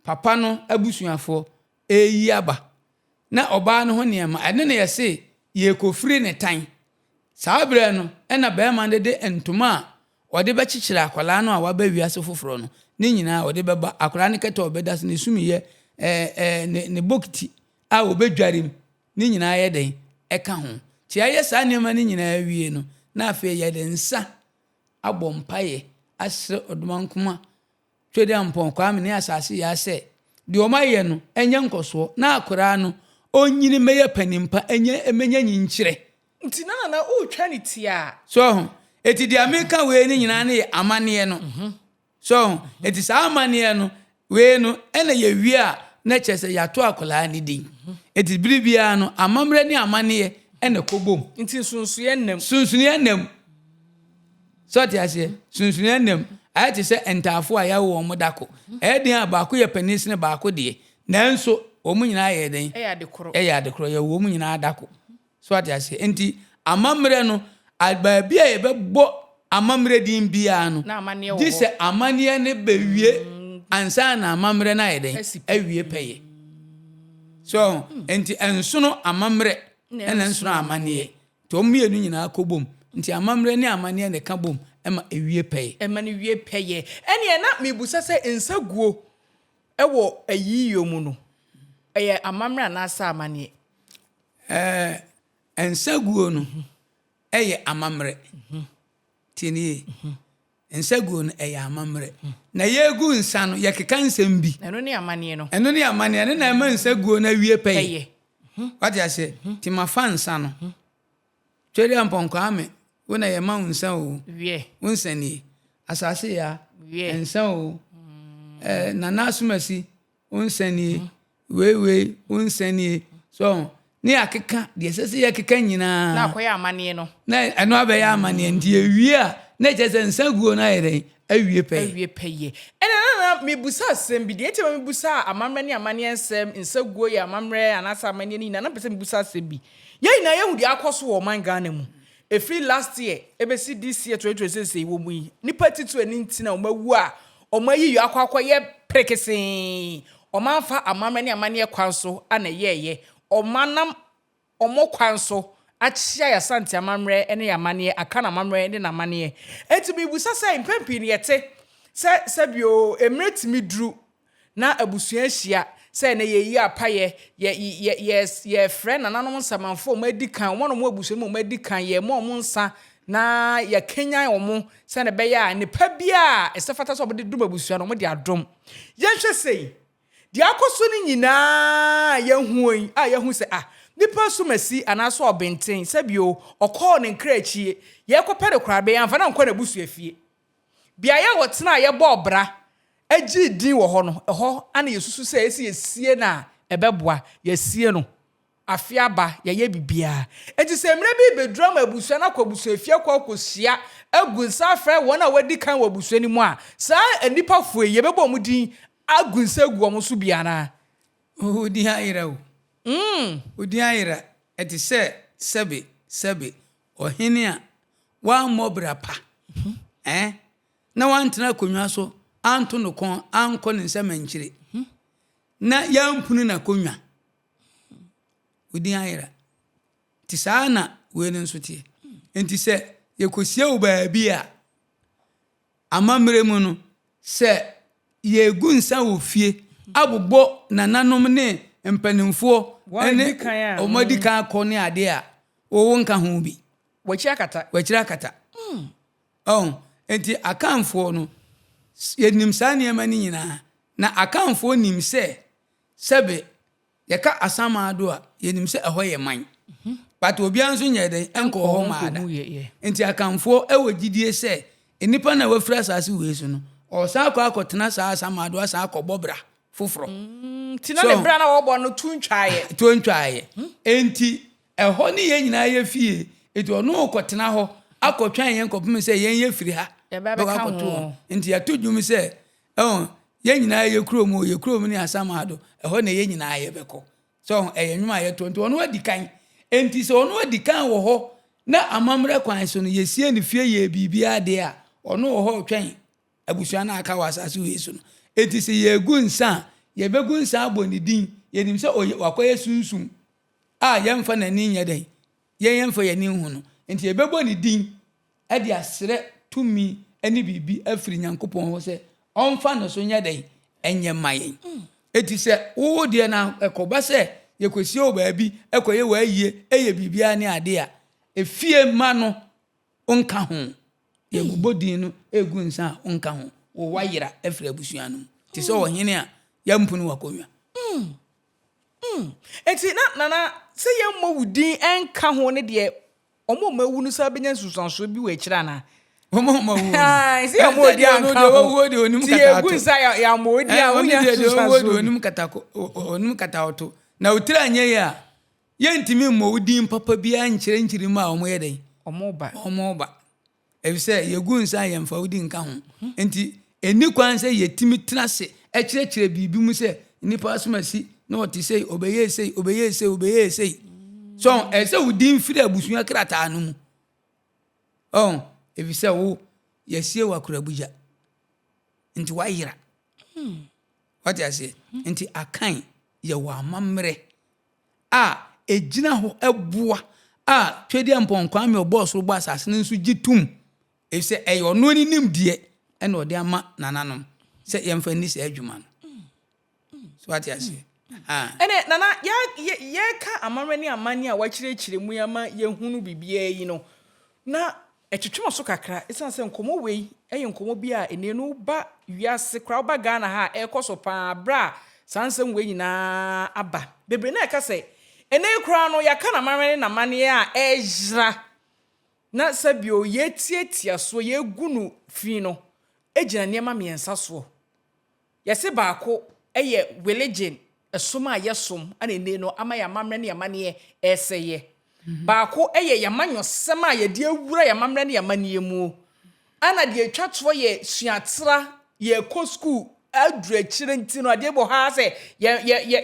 papa no abusuafoɔ reyi aba. Na ɔbaa no ho nneɛma, ɛno na yɛse yɛrekɔfiri ne tan. Saa berɛ no na barima no de ntoma a ɔde bɛkyekyere akwadaa no a waba wiase foforɔ no, ne nyinaa ɔde bɛba. Akwadaa no kɛtɛ a ɔbɛda so, ne sumiiɛ, ɛɛ ɛɛ ne ne bokiti a ɔbɛdware mu, ne nyinaa yɛ dɛn? Ɛka ho. Nti yɛayɛ saa nneɛma no nyinaa awie no, na afei yɛde nsa abɔ mpaeɛ asrɛ Ɔdomankoma Twedeampɔn Kwame ne Asase Yaa sɛ deɛ wɔn ayɛ no nyɛ nkɔsoɔ na akoraa no ɔnyini mmɛyɛ panin pa ɛnyɛ mmɛnya nyinkyerɛ. Nti na Nana woretwa ne ti a. So ho? Eti deɛ meka wei no nyinaa no yɛ amanneɛ no. So ho? Eti saa amanneɛ no, wei no, ɛna yɛwie a, na kyerɛ sɛ yɛato akwadaa no din. Eti bere biara no, amammerɛ ne amanneɛ ɛna ɛkɔ bom. Nti nsonsonoeɛ nna mu. Nsonsonoeɛ nna mu. So ɔte aseɛ? Nsonsonoeɛ nna mu. Ayɛ te sɛ ntaafo a yɛawo wɔn da ko. Ɛyɛ den a baako yɛ panin sene baako deɛ, nanso wɔn nyinaa yɛ dɛn? Ɛyɛ ade korɔ. Ɛyɛ ade korɔ. Yɛwo wɔn nyinaa da ko. So ate aseɛ? Enti amammerɛ no, baabi a yɛbɛbɔ amammerɛ din biara no, gye sɛ amanneɛ no bɛwie ansa na amammerɛ no ayɛ dɛn? Awie pɛyɛ. So enti ɛnsono amammerɛ ɛna ɛnsono amanneɛ. Nti wɔn mmienu nyinaa kɔ bom. Nti amammerɛ ne amanneɛ na ɛka bom ma ɛwie pɛyɛ. Ɛma no wie pɛyɛ. Ɛnneɛ na mebisa sɛ nsaguo wɔ ayiyɔ mu no, ɛyɛ amammerɛ anaasɛ amanneɛ? Ɛɛ, nsaguo no yɛ amammerɛ. Tie no yie. Nsaguo no, ɛyɛ amammerɛ. Na yɛregu nsa no, yɛkeka nsɛm bi. Ɛno ne amanneɛ no. Ɛno ne amanneɛ. Ɛno na ɛma nsaguo no awie pɛyɛ. Wate aseɛ? Nti mafa nsa no. Twedeampɔn Kwame, wo na yɛma wo nsa o. Wo nsa nie. Asase Yaa, nsa o. Ɛɛ, Nana Asomasi, wo nsa nie, wei wei, wo nsa nie. So ɔho, ne yɛakeka deɛ ɛsɛ sɛ yɛkeka nyinaa. Na akɔyɛ amanneɛ no. Na ɛno abɛyɛ amanneɛ nti yɛwie a, na ɛkyerɛ sɛ nsa guo no ayɛ dɛn? Awie pɛyɛ. Awie pɛyɛ. Ɛna na na mebusa asɛm bi, deɛ nti ma mebusa amammerɛ ne amanneɛ nsɛm, nsa guo yɛ amammerɛ anaasɛ amanneɛ no nyinaa, na mepɛ sɛ mebusa asɛm bi. Yɛn nyinaa yɛhu deɛ akɔ so wɔ ɔman Ghana mu. Ɛfiri last year ɛbɛsi this year 2026 yi wɔ mu yi, nnipa titiriw ani nti na wɔawu a wɔayi yɔ akɔ akɔyɛ perekesee. Wɔamfa amammerɛ ne amanneɛ kwan so na ɛyɛeɛ. Wɔanam wɔn kwan so akyea yɛn Asante amammerɛ ne yɛn amanneɛ, Akan amammerɛ ne n'amanneɛ. Enti mebisa sɛ, mpɛn pii no yɛte sɛ sɛbio mmerɛ tumi duru na abusua ahyia sɛ ɛnnɛ yɛreyi apayɛ, yɛ, yɛ, yɛ, yɛrefrɛ nananom nsamanfoɔ a wɔadi kan, wɔn a wɔwɔ abusua no mu a wɔadi kan, yɛrema wɔn nsa na yɛakanyan wɔn sɛdeɛ ɛbɛyɛ a nnepa biara a ɛsɛ fata sɛ wɔde dom abusua no, wɔde adom. Yɛnhwɛ sei, deɛ akɔ so no nyinaa a yɛahu yi, a yɛahu sɛ ah, nipa asumasi anaasɛ ɔbenten, sɛbio ɔkɔɔ ne nkra akyi, yɛrekɔpɛ no koraa, yɛamfa no ankɔ n'abusuafie. Beaeɛ a wɔtenaeɛ bɔɔ bra gyee din wɔ hɔ no, ɛhɔ na yɛsusu sɛ ɛsɛ yɛsie no a ɛbɛboa. Yɛasie no. Afe aba, yɛayɛ biribiara. Enti sɛ mmerɛ bi rebɛduru ama abusua no akɔ abusuafie akɔ akɔhyia agu nsa afrɛ wɔn a wɔadi kan wɔ abusua no mu a, saa nnipa foɔ yi, yɛbɛbɔ wɔn din agu nsa agu wɔn so bi anaa? Wo din ayera o. Wo din ayera. Ɛte sɛ sɛbe, sɛbe, ɔhene a wammɔ bra pa, ɛɛ, na wantena akonnwa so. anto no kɔn ankɔ ne nsam ankyire na yɛampunu n'akonnwa, wo din ayera. Nti saa na wei no nso teɛ. Nti sɛ yɛkɔsie wo baabi a, amammerɛ mu no, sɛ yɛregu nsa wɔ fie abobɔ nananom ne mpanimfoɔ ne wɔn adi kan akɔ ne adeɛ a, wo wo nka ho bi. W'akyi akata. W'akyiri akata. Ɔho, nti Akanfoɔ no, yɛnim saa nneɛma no nyinaa. Na Akanfoɔ nim sɛ, sɛbe Yɛka Asamado a, yɛnim sɛ ɛhɔ yɛ man. But obiara nso nyɛɛ dɛn? Ɛnkɔɔ hɔ mmaa da. Nti Akanfoɔ wɔ gyidie sɛ, nnipa no a wɔafiri asase wei so no, ɔresan akɔ akɔtena saa Asamado asan akɔbɔ bra foforɔ. Nti na ne bra no a ɔrebɔ no to ntwaeɛ. To ntwaeɛ. Nti ɛhɔ ne yɛn nyinaa yɛ fie. Nti ɔno rekɔtena hɔ akɔtwɛn yɛn kɔpem sɛ yɛn yɛfiri ha bɛkɔ akɔto hɔ. Nti yɛto dwom sɛ, Ɛho, yɛn nyinaa yɛ kurom o, yɛ kurom ne Asamado, ɛhɔ na yɛn nyinaa yɛbɛkɔ. So ɔho, ɛyɛ nnwom a yɛto, nti ɔno adi kan. Enti sɛ ɔno adi kan wɔ hɔ na amammerɛ kwan so no, yɛsie no fie yɛɛ biribiara deɛ a, ɔno wɔ hɔ retwɛn abusua no a aka wɔ asase wei so no. Enti sɛ yɛregu nsa a, yɛbɛgu nsa abɔ ne din. Yɛnim sɛ ɔyɛ, wakɔyɛ sunsum a yɛmfa n'ani nyɛ dɛn? Yɛn yɛmfa yɛn ani nhu no. Enti yɛbɛbɔ ne din de asrɛ tumi ne biribi afiri Nyankopɔn hɔ sɛ ɔmfa no so nyɛ dɛn? Ɛnyɛ mma yɛn. Enti sɛ wo deɛ na ɛkɔba sɛ yɛkɔsie wo baabi kɔyɛ w'ayie yɛ biribiara ne adeɛ a, efie mma no wonka ho. Yɛbobɔ din no gu nsa a wonka ho. Wo wayera afiri abusua no mu. Te sɛ ɔhene a yɛampu no w'akonnwa. Enti na Nana sɛ yɛmmɔ wo din nka ho no deɛ Wɔn a wɔawu no san bɛnya nsunsuansoɔ bi wɔ akyire anaa? Wɔn a wɔawu no. Ae, sɛ yɛmmɔ odi anka ho. Nti yɛgu nsa yɛammɔ odi a wonya nsunsuansoɔ bi. Onim katako, onim katawoto. Na wo tiri anyɛ yie a, yɛntumi mmɔ wo din papa biara nkyerɛ nkyirimma a wɔyɛ dɛn? Wɔreba. Wɔreba. Efisɛ yegu nsa a yɛmfa wo din nka ho. Enti enni kwan sɛ yetumi tena ase kyerɛkyerɛ biribi mu sɛ nnipa asomasi na ɔte sei, ɔbɛyɛɛ sei, ɔbɛyɛɛ sei, ɔbɛyɛɛ sei. So ɛsɛ sɛ wo din firi abusua krataa no mu. Ɔn, efisɛ wo, yɛasie wo akorabugya. Nti woayera. Wate aseɛ? Nti Akan yɛ wɔ amammerɛ a ɛgyina hɔ boa a Twedeampɔn Kwame ɔbɔɔ soro bɔɔ asase no nso gye tom efisɛ ɛyɛ ɔno ne nimdeɛ na ɔde ama nananom sɛ yɛmfa nni saa adwuma no. So wate aseɛ? Ɛnɛ nana yɛka amammerɛ ne amanneɛ a wakyerɛkyerɛ mu yi ama yɛhunu biribiara yi no na Ɛtwetwe m'aso kakra esiane sɛ nkɔmmɔ wei yɛ nkɔmmɔ bi a ɛnnɛ no woba wiase koraa, woba Ghana ha a ɛrekɔ so pa ara berɛ a saa nsɛm wei nyinaa aba. Bebree na ɛka sɛ ɛnnɛ yi koraa no yɛaka n'amammerɛ ne n'amanneɛ a ɛreyera na sɛbio yɛretiatia soɔ, yɛregu no fi no gyina nneɛma mmiɛnsa soɔ. Yɛse baako yɛ religion, ɛsom a yɛsom na ɛnnɛ no ama yɛn amammerɛ ne yɛn amanneɛ ɛresɛeɛ. Baako yɛ yɛn amanyɔsɛm a yɛde awura yɛn amammerɛ ne yɛn amanneɛ mu. Ɛna deɛ ɛtwa toɔ yɛ suatra, yɛkɔ sukuu aduru akyire nti no adeɛ bi wɔ hɔ ara sɛ yɛ yɛ yɛ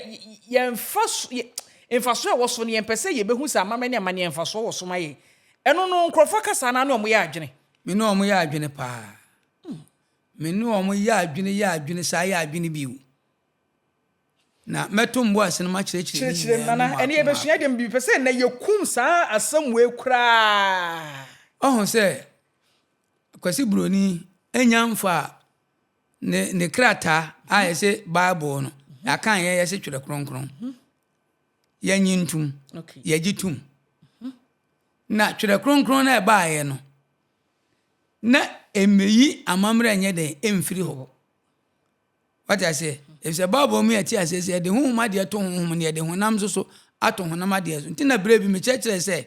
yɛmfa so yɛ mfasoɔ a ɛwɔ so no yɛmpɛ sɛ yɛbɛhu sɛ amammerɛ ne amanneɛ mfasoɔ wɔ so ma yɛn. Ɛno no nkurɔfoɔ ka saa no ara ne wɔn yɛ adwene. Me ne wɔn yɛ adwene paa. Me ne wɔn yɛ adwene yɛ adwene saa yɛ adwene bio. Na mɛto mbo ase na makyerɛkyerɛ ne Kyerɛkyerɛ mu nyinaa mu nana, mmaako ɛnɛ yɛbɛsua mmaako. deɛ mepɛ sɛ ɛnɛ yɛkum saa asɛm wei koraa. Ɔho sɛ Kwasi Broni nya mfaa ne ne krataa a yɛse Bible no, yɛakan yɛn yɛse Twerɛ Kronkron. Yɛnye ntom, yɛgye tom. Na Twerɛ Kronkron no a ɛbaeɛ no, na ɛmmɛyi amammerɛ nyɛ dɛn ɛmfiri hɔ. Wate aseɛ? Efisɛ Bible mu yɛte aseɛ sɛ yɛde honhom adeɛ to honhom na yɛde honam nso so ato honam adeɛ so. Nti na berɛ bi mekyerɛkyerɛ sɛ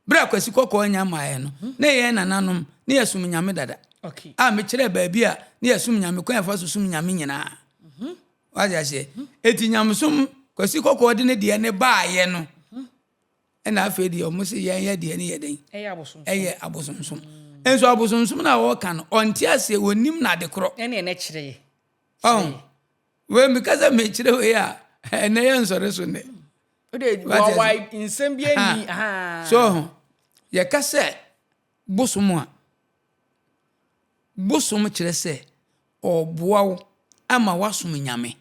berɛ a Kwasi Kɔkɔɔ nya mmaeɛ no, na yɛn nananom ne yɛsom Nyame dada. A mekyerɛ baabi a ne yɛsom Nyame, kwan yɛfa so som Nyame nyinaa. Wate aseɛ? Enti nyamesom Kwasi Kɔkɔɔ de ne deɛ ne baeɛ no, Ɛna afei deɛ wɔn se yɛn yɛ deɛ ne yɛ dɛn? Ɛyɛ abosonsom. Nso abosonsom no a wɔka no, ɔnte aseɛ, ɔnnim no ade korɔ. Ɛne ɛnɛ kyerɛ yɛ. Ɔn, wei meka sɛ mekyerɛ wei a, ɛnɛ yɛ nsɔre so nnɛ. Wode wawae nsɛm bi ani. So ho, yɛka sɛ bosom a, bosom kyerɛ sɛ ɔreboa wo ama woasom Nyame.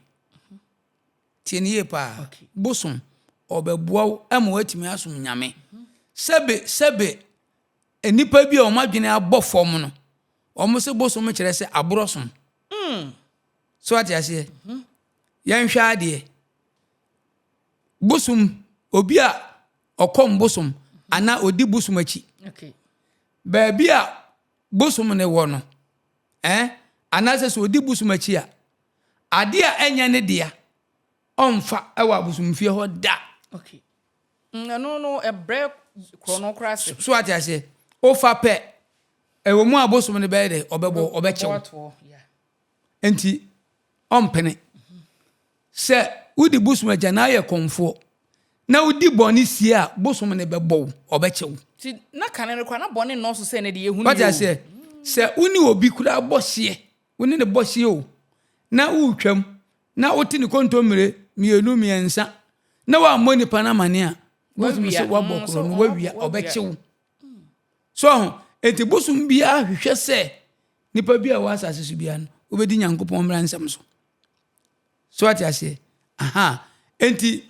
Tie no yie paa. Bosom, ɔbɛboa wo ama woatumi asom Nyame. Sɛbe, sɛbe, nnipa bi a wɔn adwene abɔ fam no, wɔn se bosom kyerɛ sɛ aborɔ som. So ate aseɛ? Yɛnhwɛ adeɛ. Bosom, obi a ɔkɔm bosom anaa ɔdi bosom akyi. Baabi a bosom no wɔ no, eh, anaasɛ sɛ ɔdi bosom akyi a, adeɛ a ɛnyɛ ne dea, ɔmfa wɔ abosomfie hɔ da. Okay. Mm, ɛno no, ɛbrɛ korɔ no koraa ase. So ate aseɛ? Wofa pɛ, ɛwɔ mu a bosom no bɛyɛ dɛ, ɔbɛbɔ, ɔbɛkyɛw. Nti, ɔmpene. Sɛ wodi bosom akyi anaa ayɛ kɔmfoɔ na wodi bɔne sie a, bosom no bɛbɔ wo, ɔbɛkye wo. Nti na kane no koraa na bɔne nnɔɔso sɛ ɛnnɛ deɛ yɛhu no Wate yi o. aseɛ? Sɛ wo ne obi koraa bɔ hyeɛ, wo ne no bɔ hyeɛ o, na woretwam na wote ne kontommire mmienu mmiɛnsa na woammɔ nipa no amane a, bosom Wawia. sɛ woabɔ Mm, korɔ sɛ no, ɔmo wawia, wawia. ɔbɛkye wo. So ho? Enti bosom biara hwehwɛ sɛ nipa bi a ɔwɔ asase so biara no, wobɛdi Nyankopɔn mmara nsɛm so. So ate aseɛ? Aha. Enti,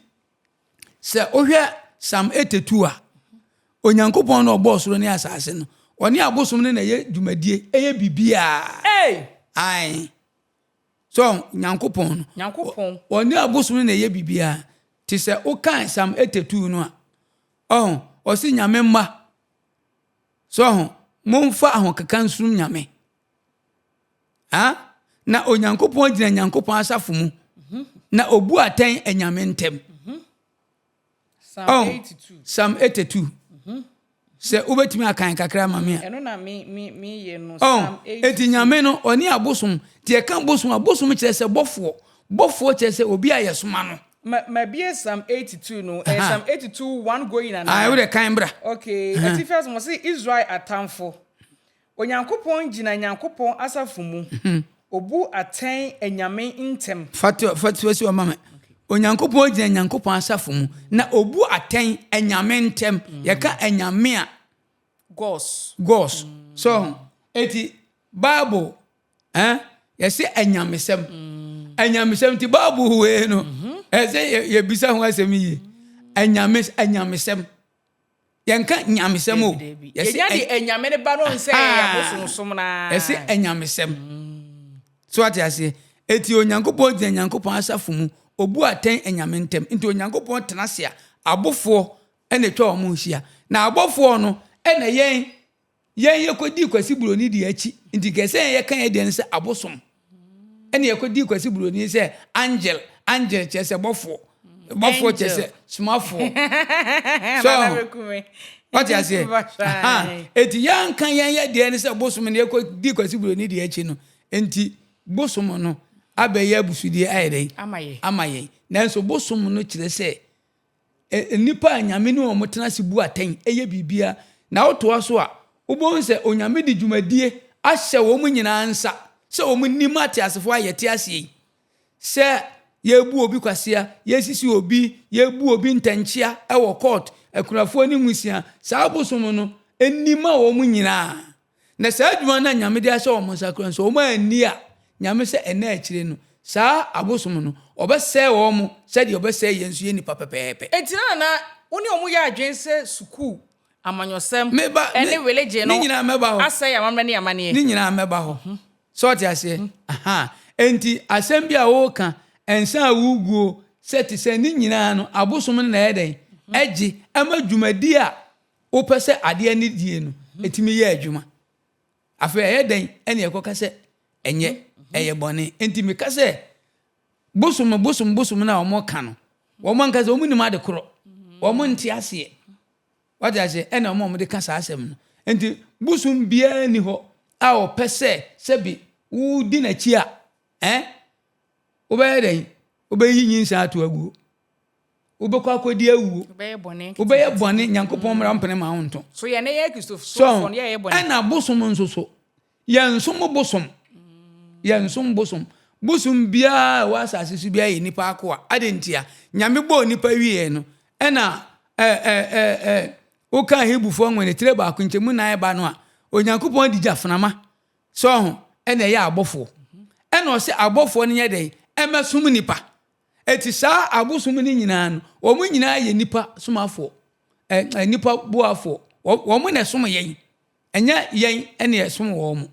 sɛ wohwɛ Psalm 82 a, Onyankopɔn na ɔbɔɔ soro ne asase no, ɔne abosom no na ɛyɛ dwumadie, ɛyɛ biribiara. Hey! Ae. So Nyankopɔn no, Nyankopɔn. ɔne abosom no na ɛyɛ biribiara. Te sɛ wokan Psalm 82 no a, ɔho, ɔse Nyame mma, so ɔho, momfa ahokeka nsom Nyame. Ah, na Onyankopɔn gyina Nyankopɔn asafo mu, na obu atɛn anyame ntam. Psalm Oh, 82. Psalm 82. Sɛ wobɛtumi akan kakra ma me a. Ɛno na me me meyɛ no. Oh, Psalm 82. enti Nyame no, ɔne abosom. Nti yɛka bosom a, bosom kyerɛ sɛ bɔfoɔ. Bɔfoɔ kyerɛ sɛ obi a yɛsoma no. Ma mabie Psalm 82 no. Ɛyɛ Psalm 82 one going anaa? Ah, wode kan bra. Okay, atifi asɛm ɔse Israel atamfo. Onyankopɔn gyina Nyankopɔn asafo mu, obu atɛn anyame ntam. Fa to fa to si hɔ ma me. Onyankopɔn gyina Nyankopɔn asafo mu, na obu atɛn anyame ntam. Yɛka anyame a. Gods. Gods. So ho. Eti Bible eh yɛse anyamesɛm. Anyamesɛm nti Bible wei no ɛsɛ yɛbisa ho asɛm yie. Anyame anyamesɛm. Yɛnka nyamesɛm o. Yɛse Yɛnya de anyame no ba no nsɛ yɛ abosonsom no ara. Yɛse anyamesɛm. So ate aseɛ? Eti Onyankopɔn gyina Nyankopɔn asafo mu, obu atɛn anyame ntam. Nti Onyankopɔn tena ase a, abofoɔ na atwa wɔn ho hyia. Na abɔfoɔ no na yɛn Yɛn yɛkɔdii Kwasi Buroni deɛ akyi nti nka ɛsɛ yɛn yɛka yɛn deɛ no sɛ abosom. Ɛna yɛkɔdii Kwasi Buroni sɛ angel, angel kyerɛ sɛ bɔfoɔ, bɔfoɔ kyerɛ sɛ somafoɔ. So wate aseɛ? Eti yɛanka yɛn yɛ deɛ no sɛ bosom no yɛkɔdii Kwasi Buroni deɛ akyi no nti bosom no abɛyɛ abusudeɛ ayɛ dɛn? Ama yɛn. Nanso bosom no kyerɛ sɛ Nnipa a Nyame ne wɔn tena ase bu atɛn yɛ biribiara, na wotoa so a, wobɛhu sɛ Onyame de dwumadie ahyɛ wɔn nyinaa nsa sɛ wɔn nni ma ateasefoɔ a yɛte aseɛ yi. Sɛ yɛrebu obi kwasea, yɛresisi obi, yɛrebu obi ntɛnkyea wɔ court, akunafoɔ ne nwisia, saa abosom no nni ma wɔn nyinaa. Na saa adwuma no a Nyame de ahyɛ wɔn nsa koraa no, sɛ wɔn anni a, Nyame sɛ ɛnna akyire no, saa abosom no, ɔbɛsɛe wɔn sɛdeɛ ɔbɛsɛe yɛn nso yɛn nnipa pɛpɛɛpɛ. Enti na na wo ne wɔn yɛ adwene sɛ sukuu, amanyɔsɛm, Me ba, ne ne, religion ne no nyinaa mɛba hɔ. asɛe amammerɛ ne amanneɛ? Ne nyinaa mɛba hɔ. Sɛ ɔte aseɛ? Aha. Enti asɛm bi a woreka, nsa a woguo, sɛ te sɛ ne nyinaa no, abosom no na ɛyɛ dɛn? Ɛgye ɛma dwumadie a wopɛ sɛ adeɛ no die no, ɛtumi yɛ adwuma. Afei ɛyɛ dɛn ɛne ɛkɔka sɛ ɛnyɛ, ɛyɛ bɔne. Enti meka sɛ, bosom bosom bosom no a wɔka no, wɔn ankasa wɔn nim ade korɔ, wɔn nte aseɛ. Wate aseɛ? Ɛna wɔn a wɔde ka saa asɛm no. Enti bosom biara nni hɔ a ɔpɛ sɛ sɛbi wodi n'akyi a, ɛn, wobɛyɛ dɛn? Wobɛyi nyinsɛn ato aguo. Wobɛkɔ akɔdi awuo. Wobɛyɛ bɔne, Nyankopɔn mmara mpene ma wo nto. So yɛn yɛ Kristofoɔ no yɛyɛ bɔne? Ɛna bosom nso so, yɛnsom bosom. Yɛnsom bosom. Bosom biara a ɛwɔ asase so biara yɛ nipa akoa. Adɛn ntia? Nyame bɔɔ nipa wieɛ no, ɛna ɛ ɛ ɛ ɛ woka Hebrifoɔ nwene tire baako nkyɛmu nan ba no a, Onyankopɔn de gyaframa Sɛ ɔho, ɛna ɛyɛ abɔfoɔ. Ɛna ɔse abɔfoɔ no nyɛ dɛn? Ɛmɛsom nnipa. Enti saa abosom no nyinaa no, wɔn nyinaa yɛ nnipa somafoɔ, ɛ, nnipa boafoɔ. Wɔn na ɛsom yɛn. Ɛnyɛ yɛn na yɛsom wɔn.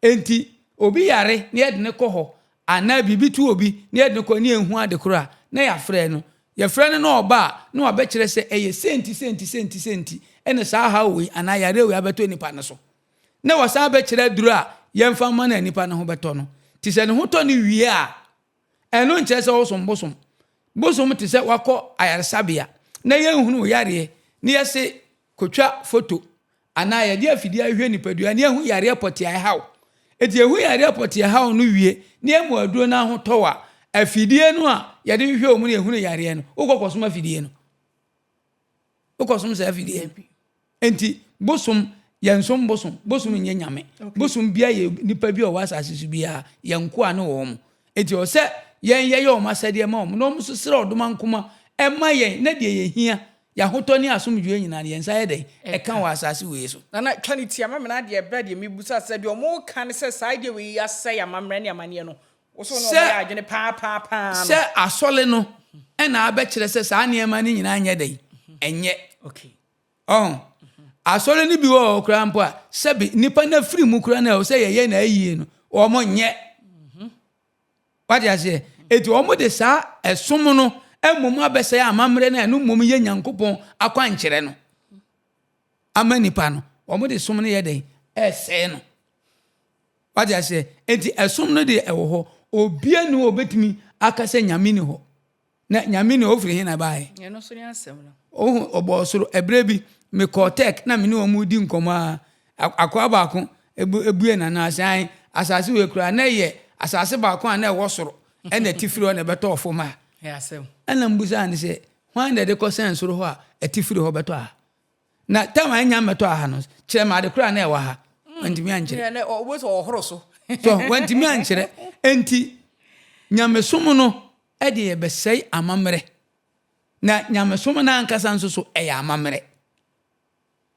Enti obi yare na yɛde no kɔ hɔ, anaa biribi to obi na yɛde no kɔ na yɛnhu ade korɔ a, na yɛafrɛ no. Yɛfrɛ no na ɔba a, na wabɛkyerɛ sɛ ɛyɛ sei nti, sei nti, sei nti, sei nti na saa haw wei anaa yareɛ wei abɛtɔ nipa no so. Na wasan abɛkyerɛ aduro a yɛmfa mma no a nipa no ho bɛtɔ no. Nti sɛ ne ho tɔ no wie a, ɛno nkyerɛ sɛ wosom bosom. Bosom te sɛ wakɔ ayaresabea na yɛnhunu wo yareɛ na yɛse kɔtwa foto anaa yɛde afidie ahwehwɛ nipadua na yɛahu yareɛ pɔtee a ɛha wo. Enti yɛhu yareɛ pɔtee a ɛha wo no wie na yɛma wo aduro no ahotɔ wo a, afidie no a yɛde hwehwɛ wo mu na yɛhunu yareɛ no, wokɔ kɔsom afidie no. Wokɔsom saa afidie no. Enti bosom, yɛnsom bosom. Bosom nyɛ nyame. Bosom bia yɛ nipa bi a ɔwɔ asase so biara, yɛn nkoa ne wɔn. Enti ɛwɔ sɛ yɛn yɛyɛ wɔn asɛdeɛ ma wɔn, na wɔn nso srɛ ɔdomankoma ma yɛn, na deɛ yɛhia, yɛn ahotɔ ne asomdwoeɛ nyinaa no, yɛn nsa yɛ dɛn? Ɛka wɔ asase wei so. Nana, twa ne ti ama me na adeɛ ɛbrɛ deɛ mebusa sɛ deɛ ɔmo ka ne sɛ saa adeɛ wei asɛe amammerɛ ne amanneɛ no, wo so ne ɔmo yɛ adwene paa paa paa no. Sɛ asɔre no na abɛkyerɛ sɛ saa nneɛma no nyinaa nyɛ dɛn? Ɛnyɛ. Okay. Ɔho? Asɔre no bi wɔ hɔ koraa mpo a, sɛbe nnipa no afiri mu koraa no a ɛwɔ sɛ yɛyɛ no ayie no, wɔn nyɛ. Wate aseɛ? Enti wɔn de saa ɛsom no mmom abɛsɛe amammerɛ no a ɛno mmom yɛ Nyankopɔn akwankyerɛ no ama nnipa no. Wɔn de som no yɛ dɛn? Ɛresɛe no. Wate aseɛ? Enti ɛsom no deɛ ɛwɔ hɔ. Obia ni hɔ a obetumi aka sɛ Nyame ni hɔ. Na Nyame ni hɔ, ofiri he na ɛbaeɛ? Ɛno nso ne asɛm no. Ohu, ɔbɔɔ soro. Ɛberɛ bi, mekɔɔ Turk na me ne wɔn redi nkɔmmɔ ara. Akoa baako buee n'ano ase, ae, asase wei koraa, na ɛyɛ asase baako a na ɛwɔ soro, ɛna ɛte firi hɔ na ɛbɛtɔɔ fam ha. Ɛyɛ asɛm. Ɛna mebisaa no sɛ, Hwan na ɛde kɔsɛn soro hɔ a ɛte firi hɔ bɛtɔ ha? Na tam a ɛnya mmɛtɔ ha no, kyerɛ me ade korɔ a na ɛwɔ ha. Wantumi ankyerɛ. Na ɔbɛ sɛ ɔhoro so. So wantumi ankyerɛ. Enti nyamesom no de yɛbɛsɛe amammerɛ. Na nyamesom no ankasa nso so ɛyɛ amammerɛ.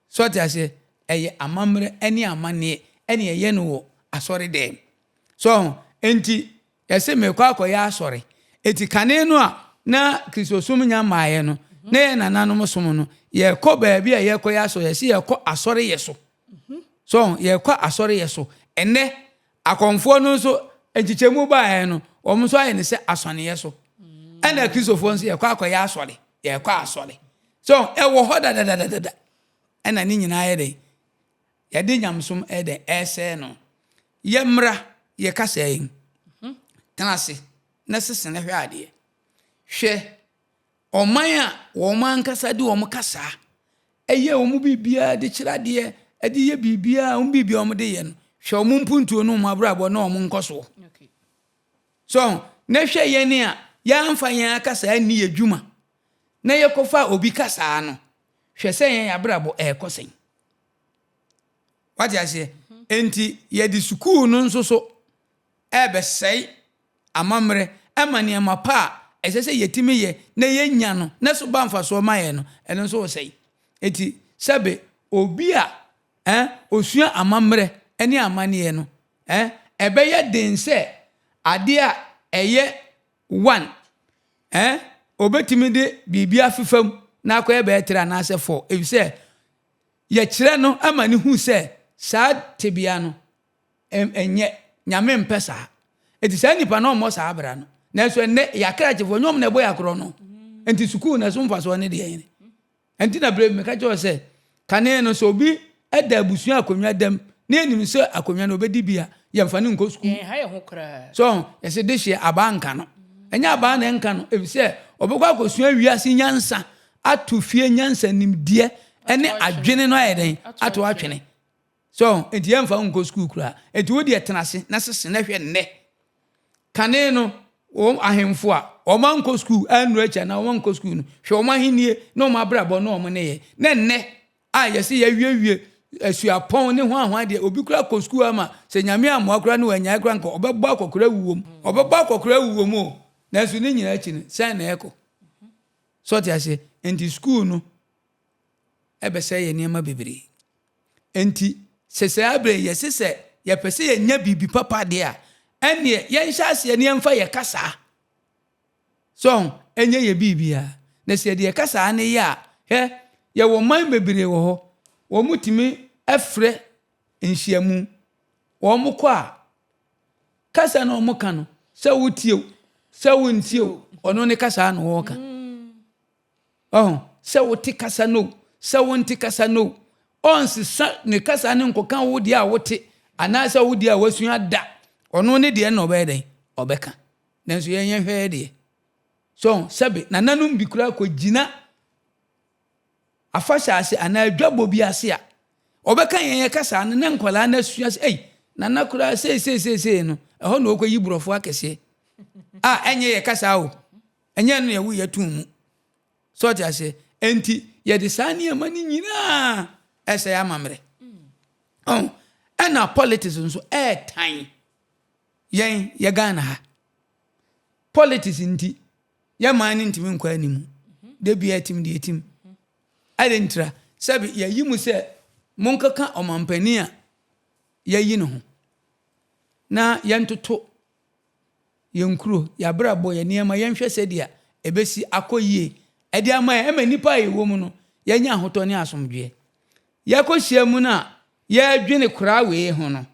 So ɔte aseɛ? Ɛyɛ amammerɛ ne amanneɛ ɛne ɛyɛ no wɔ asɔre dɛm. So ɔho? Enti Yɛse merekɔ akɔyɛ asɔre. Enti kane no a na Kristosom nnya mmaeɛ no, na yɛn nananom som no, yɛkɔ baabi a yɛrekɔyɛ asɔre, yɛse yɛrekɔ asɔreyɛ so. So ɔho, yɛrekɔ asɔreyɛ so. Ɛnnɛ, akɔmfoɔ no nso, nkyekyɛmu baeɛ no, wɔn nso ayɛ no sɛ asɔneyɛ so. Ɛna Kristofoɔ nso yɛkɔ akɔyɛ asɔre, yɛrekɔ asɔre. So ɔho, ɛwɔ hɔ dadadadada. Ɛna ne nyinaa yɛ dɛn? Yɛde nyamesom ɛyɛ dɛn? Ɛresɛe no. Yɛmmra yɛ kasa yi mu. Tena ase na sese na hwɛ adeɛ. Hwɛ ɔman a wɔn ankasa de wɔn kasa ɛyɛ wɔn biribiara de kyerɛ adeɛ, de yɛ biribiara, wɔn biribiara wɔn de yɛ no. Hwɛ wɔn mpuntuo ne wɔn abrabɔ ne wɔn nkɔsoɔ. So na hwɛ yɛn a yɛamfa yɛn akasa anni yɛ dwuma na yɛkɔfa obi kasaa no, hwɛ sɛ yɛn abrabɔ ɛrekɔ sɛn. Wate aseɛ? Enti yɛde sukuu no nso so ɛrebɛsɛe amammerɛ ma nneɛma pa a ɛsɛ sɛ yɛtumi yɛ na yɛnya no na so ba mfasoɔ ma yɛn no, ɛno nso resɛe. Enti sɛbe obi a eh, osua amammerɛ ne amanneɛ no, eh, ɛbɛyɛ den sɛ adeɛ a ɛyɛ one, eh, obetumi de biribi afefa mu na akɔyɛ bɛyɛ three anaasɛ four, efisɛ Yɛkyerɛ no ma no hu sɛ saa tebea no nyɛ, Nyame mpɛ saa. Enti saa nipa no ɔmmɔ saa bra no. Nanso ɛnnɛ yɛ akrakyefoɔ, nyɛ wɔn na ɛbɔ yɛ akorɔ no. Enti sukuu no ɛso mfasoɔ ne deɛn ne? Ɛnti na berɛ bi meka kyerɛ wo sɛ, kane no sɛ obi da abusua akonnwa dam na yɛnim sɛ akonnwa no ɔbɛdi bi a, yɛmfa no nkɔ sukuu. Yɛnha yɛn ho koraa. So yɛse dehyeɛ abaa nka no. Ɛnyɛ abaa na ɛnka no, efisɛ ɔbɛkɔ akɔsua wiase nyansa ato fie nyansa nimdeɛ ne adwene no ayɛ dɛn ato atwene so nti yɛmfa wo nkɔ sukuu koraa nti wo deɛ tena ase na sese na hwɛ nnɛ kane no wɔn ahemfo a wɔn ankɔ sukuu annuru akyi anaa wɔn ankɔ sukuu no hwɛ wɔn ahennie ne wɔn abrabɔ ne wɔn nneyɛɛ na nnɛ a yɛse yɛawiewie asuapɔn ne hwanhwan deɛ obi koraa kɔ sukuu ama sɛ Nyame ammoa koraa ne wanyae koraa nka ɔbɛbɔ akɔkora awu wɔ mu ɔbɛbɔ akɔkora awu wɔ mu o nanso ne nyinaa akyi no sɛn na ɛkɔ So ɔte aseɛ? Enti sukuu no ɛbɛsɛe yɛ nneɛma bebree. Enti sɛ saa berɛ yi yɛse sɛ yɛpɛ sɛ yɛnya biribi papa deɛ a, Ɛnneɛ yɛnhyɛ aseɛ na yɛmfa yɛ kasaa. So ho? Ɛnyɛ yɛ biribiara. Na sɛ yɛde yɛ kasaa no yɛ a, hwɛ, yɛwɔ man bebree wɔ hɔ, wɔtumi frɛ nhyiamu. Wɔkɔ a, kasa na wɔka no, sɛ wotie o, sɛ wontie o, ɔno ne kasa na wɔreka. Ɔho, sɛ wote kasa no o, sɛ wonte kasa no o, ɔnsesa ne kasa no nkɔka wo deɛ a wote anaasɛ wo deɛ a wasua da. Ɔno ne deɛ na ɔbɛyɛ dɛn? Ɔbɛka. Nanso yɛn yɛhwɛ yɛ deɛ. So, sɛbe, nananom bi koraa kɔgyina afahyɛ ase anaa adwabɔ bi ase a, ɔbɛka yɛn yɛ kasa no na nkwadaa no asua sɛ, ei, nana koraa sei sei sei sei no, ɛhɔ na ɔkɔyi borɔfo akɛseɛ a ɛnyɛ yɛ kasa o, ɛnyɛ ɛno na yɛwo yɛ too mu. So ɔte aseɛ? Enti yɛde saa nneɛma no nyinaa ɛsɛe amammerɛ. Ɔn, ɛna politics nso ɛɛtan yɛn yɛ Ghana ha. Politics nti yɛ man no ntumi nkɔ anim. Da biara ɛtim deɛ ɛtim. Adɛn ntira? Sɛbi yɛayi mu sɛ monkɔka ɔmampanin a yɛayi no ho na yɛntoto yɛn nkuro, yɛn abrabɔ, yɛn nneɛma, yɛnhwɛ sɛdeɛ ɛbɛsi akɔ yie ɛde ama yɛn, ɛma nnipa a yɛwɔ mu no yɛanya ahotɔ ne asomdwoeɛ. Yɛkɔhyia mu no a yɛredwene koraa wei ho no,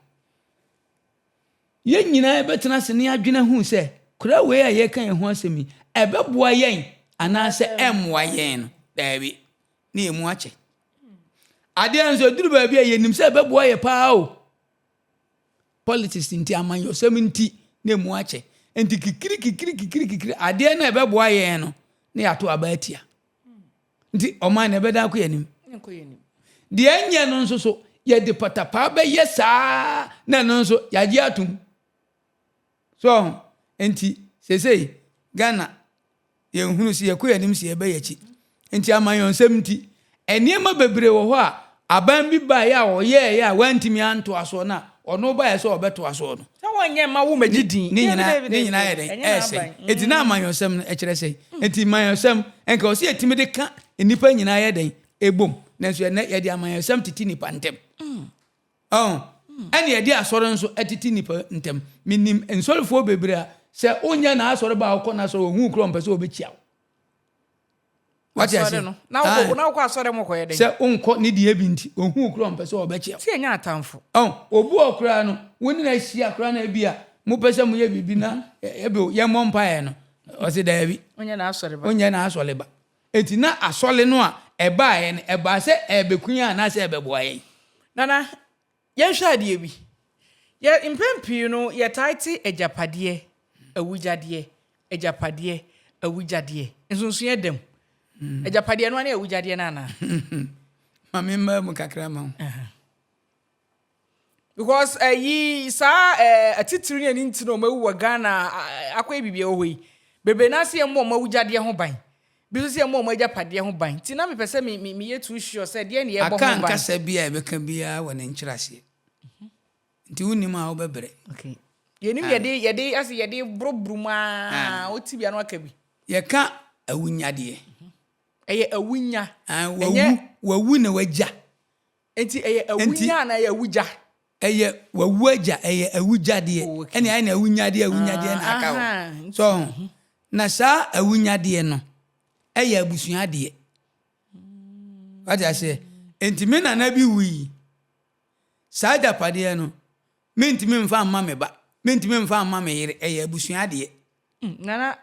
Yɛn nyinaa bɛtena ase na yɛadwene ahu sɛ kura wei a yɛreka yɛn ho asɛm yi, ɛbɛboa yɛn anaasɛ ɛmmoa yɛn no. Daabi, ne yɛn mu akyɛ. Adeɛ nso ɛduru baabi a yɛnim sɛ ɛbɛboa yɛ paa o. Politics nti, amanyɔsɛm nti, na emu akyɛ. Nti kikiri kikiri kikiri kikiri adeɛ no a ɛbɛboa yɛn no, na yɛato aba atia. Nti ɔman no ɛbɛdan akɔ yɛn anim. Deɛ ɛnyɛ no nso so, yɛde patapaa bɛyɛ saa na ɛno nso yɛagye atom. So ɔho? Nti seesei Ghana yɛnhunu sɛ yɛkɔ yɛn anim sɛ yɛbɛ yɛn akyi. Nti amanyɔnsɛm nti, nneɛma bebree wɔ hɔ a aban bi baeɛ a ɔyɛeɛ a wantumi antoa soɔ no a ɔno baeɛ sɛ ɔbɛtoa soɔ no. Sɛ wɔnyɛ mma wo mmɛgye din. Ne nyinaa ne nyinaa yɛ dɛn? Ɛresɛe. Enti na amanyɔsɛm no kyerɛ sɛn? Enti manyɔsɛm, nka ɔsɛ yɛtumi de ka nnipa nyinaa yɛ dɛn? Ɛbom. Nanso ɛnnɛ yɛde amanyɔsɛm tete nnipa ntam. Ɔho? Ɛna yɛde asɔre nso tete nnipa ntam. Menim nsɔrefoɔ bebree a sɛ wonyɛ n'asɔre ba a wokɔ n'asɔre ɔhu wo koraa ɔmpɛ sɛ ɔbɛkyia wo. Wate ase? Asɔre no. Na wokɔ na wokɔ asɔre mu kɔyɛ dɛn? Sɛ wonkɔ ne deɛ bi nti, ohu wo koraa ɔmpɛ sɛ ɔbɛkyea wo. Sɛ yɛnyɛ atamfo. Ɔn, obi wɔ hɔ koraa no, wo ne no ahyia koraa na ebi a mopɛ sɛ moyɛ biribi na ebi o, yɛmmɔ mpaeɛ no, ɔse daabi. Wonyɛ n'asɔre ba. Wonyɛ n'asɔre ba. Enti na asɔre no a ɛbaeɛ no, ɛbaa sɛ ɛrebɛku yɛn anaasɛ ɛrebɛboa yɛn? Nana, Yɛnhwɛ adeɛ bi. Yɛ, mpɛn pii no, yɛtae te agyapadeɛ, awugyadeɛ, agyapadeɛ, awugyadeɛ. Nsonsonoeɛ da mu. Agyapadeɛ no ara ne awugyadeɛ no anaa? Ma me mmaa mu kakra ma wo. Because ayi eh, saa eh, atitiriw ne ani nti na wɔn awu wɔ Ghana akɔyɛ biribi wɔ hɔ yi. Bebree naa sɛ yɛmmɔ wɔn awugyadeɛ ho ban. Bi nso sɛ yɛmmɔ wɔn agyapadeɛ ho ban. Nti na mepɛ sɛ me, me, meyɛ too sure sɛ deɛn na yɛrebɔ ho Akan ban. kasa bi a yɛbɛka biara wɔ ne nkyerɛaseɛ. Nti wonnim a wobɛbrɛ. Okay. Yɛnim yɛde, yɛde, asɛ yɛde boroboro mu aa, wote bi a na waka bi. Yɛka awunyadeɛ. Ɛyɛ awunya. Ah, wawu, wawu na wagya. Nti ɛyɛ awunya anaa ɛyɛ awugya? Ɛyɛ wawu agya, ɛyɛ awugyadeɛ. Oh, okay. Ɛne ayɛ na awunyadeɛ awunyadeɛ na aka hɔ. So ho. Mhm. Na saa awunyadeɛ no ɛyɛ abusua adeɛ. Wate aseɛ? Nti me nana bi wui. Saa agyapadeɛ no, mentumi mfa mma me ba, mentumi mfa mma me yere, ɛyɛ abusua adeɛ. Mm, nana,